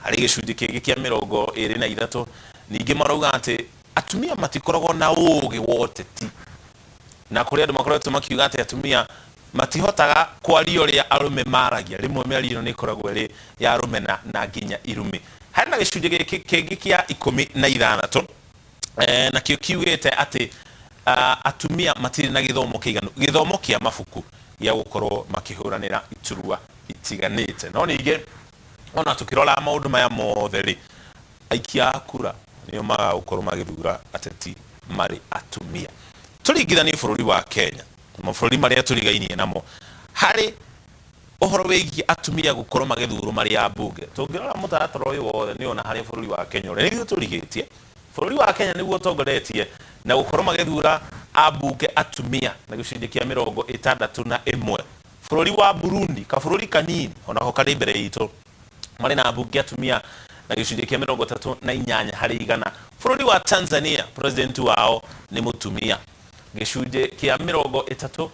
Harĩ gĩcunjĩ kĩngĩ kĩa 23 ningĩ marauga atĩ atumia matikoragwo na ũũgĩ wa ũteti, na kũrĩ andũ makoretwo makiuga atĩ atumia matihotaga kwaria ũrĩa arũme maragia, rĩmwe mĩario ĩno nĩ ĩkoragwo ĩrĩ ya rũmena na nginya irumi. Harĩ na gĩcunjĩ gĩkĩ kĩngĩ kĩa 16 nakĩo kiugĩte atĩ atumia matirĩ na gĩthomo kĩiganu, gĩthomo kĩa mabuku gĩa gũkorwo makĩhũranĩra iturwa itiganĩte. No ningĩ ona tũkĩrora maũndũ maya mothe rĩ, aikia a kura nĩo magaga gũkorwo magĩthura ateti marĩ atumia. Tũringithanie bũrũri wa Kenya mabũrũri marĩa tũrigainie namo harĩ ũhoro wĩgiĩ atumia gũkorwo magĩthurwo marĩ ambunge. Tũngĩrora mũtaratara ũyũ wothe nĩ ona harĩa bũrũri wa Kenya ũrĩ, nĩguo tũrigĩtie bũrũri wa Kenya nĩguo ũtongoretie na gũkorwo magĩthura ambunge atumia na gĩcunjĩ kĩa 61. Bũrũri wa Burundi, kabũrũri kanini onako karĩ mbere itũ, marĩ na ambunge atumia na gĩcunjĩ kĩa 38%. Bũrũri wa Tanzania, president wao nĩ mũtumia, gĩcunjĩ kĩa 37%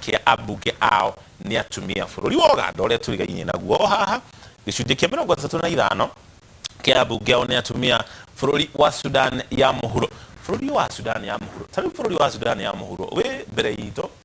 kĩa ambunge ao nĩ atumia. Bũrũri wa Uganda ũrĩa tũrigainie naguo o haha, gĩcunjĩ kĩa 35 kĩa ambunge ao nĩ atumia. Bũrũri wa Sudan ya mũhuro, bũrũri wa Sudan ya mũhuro, ta rĩu bũrũri wa Sudan ya mũhuro wĩ mbere itũ.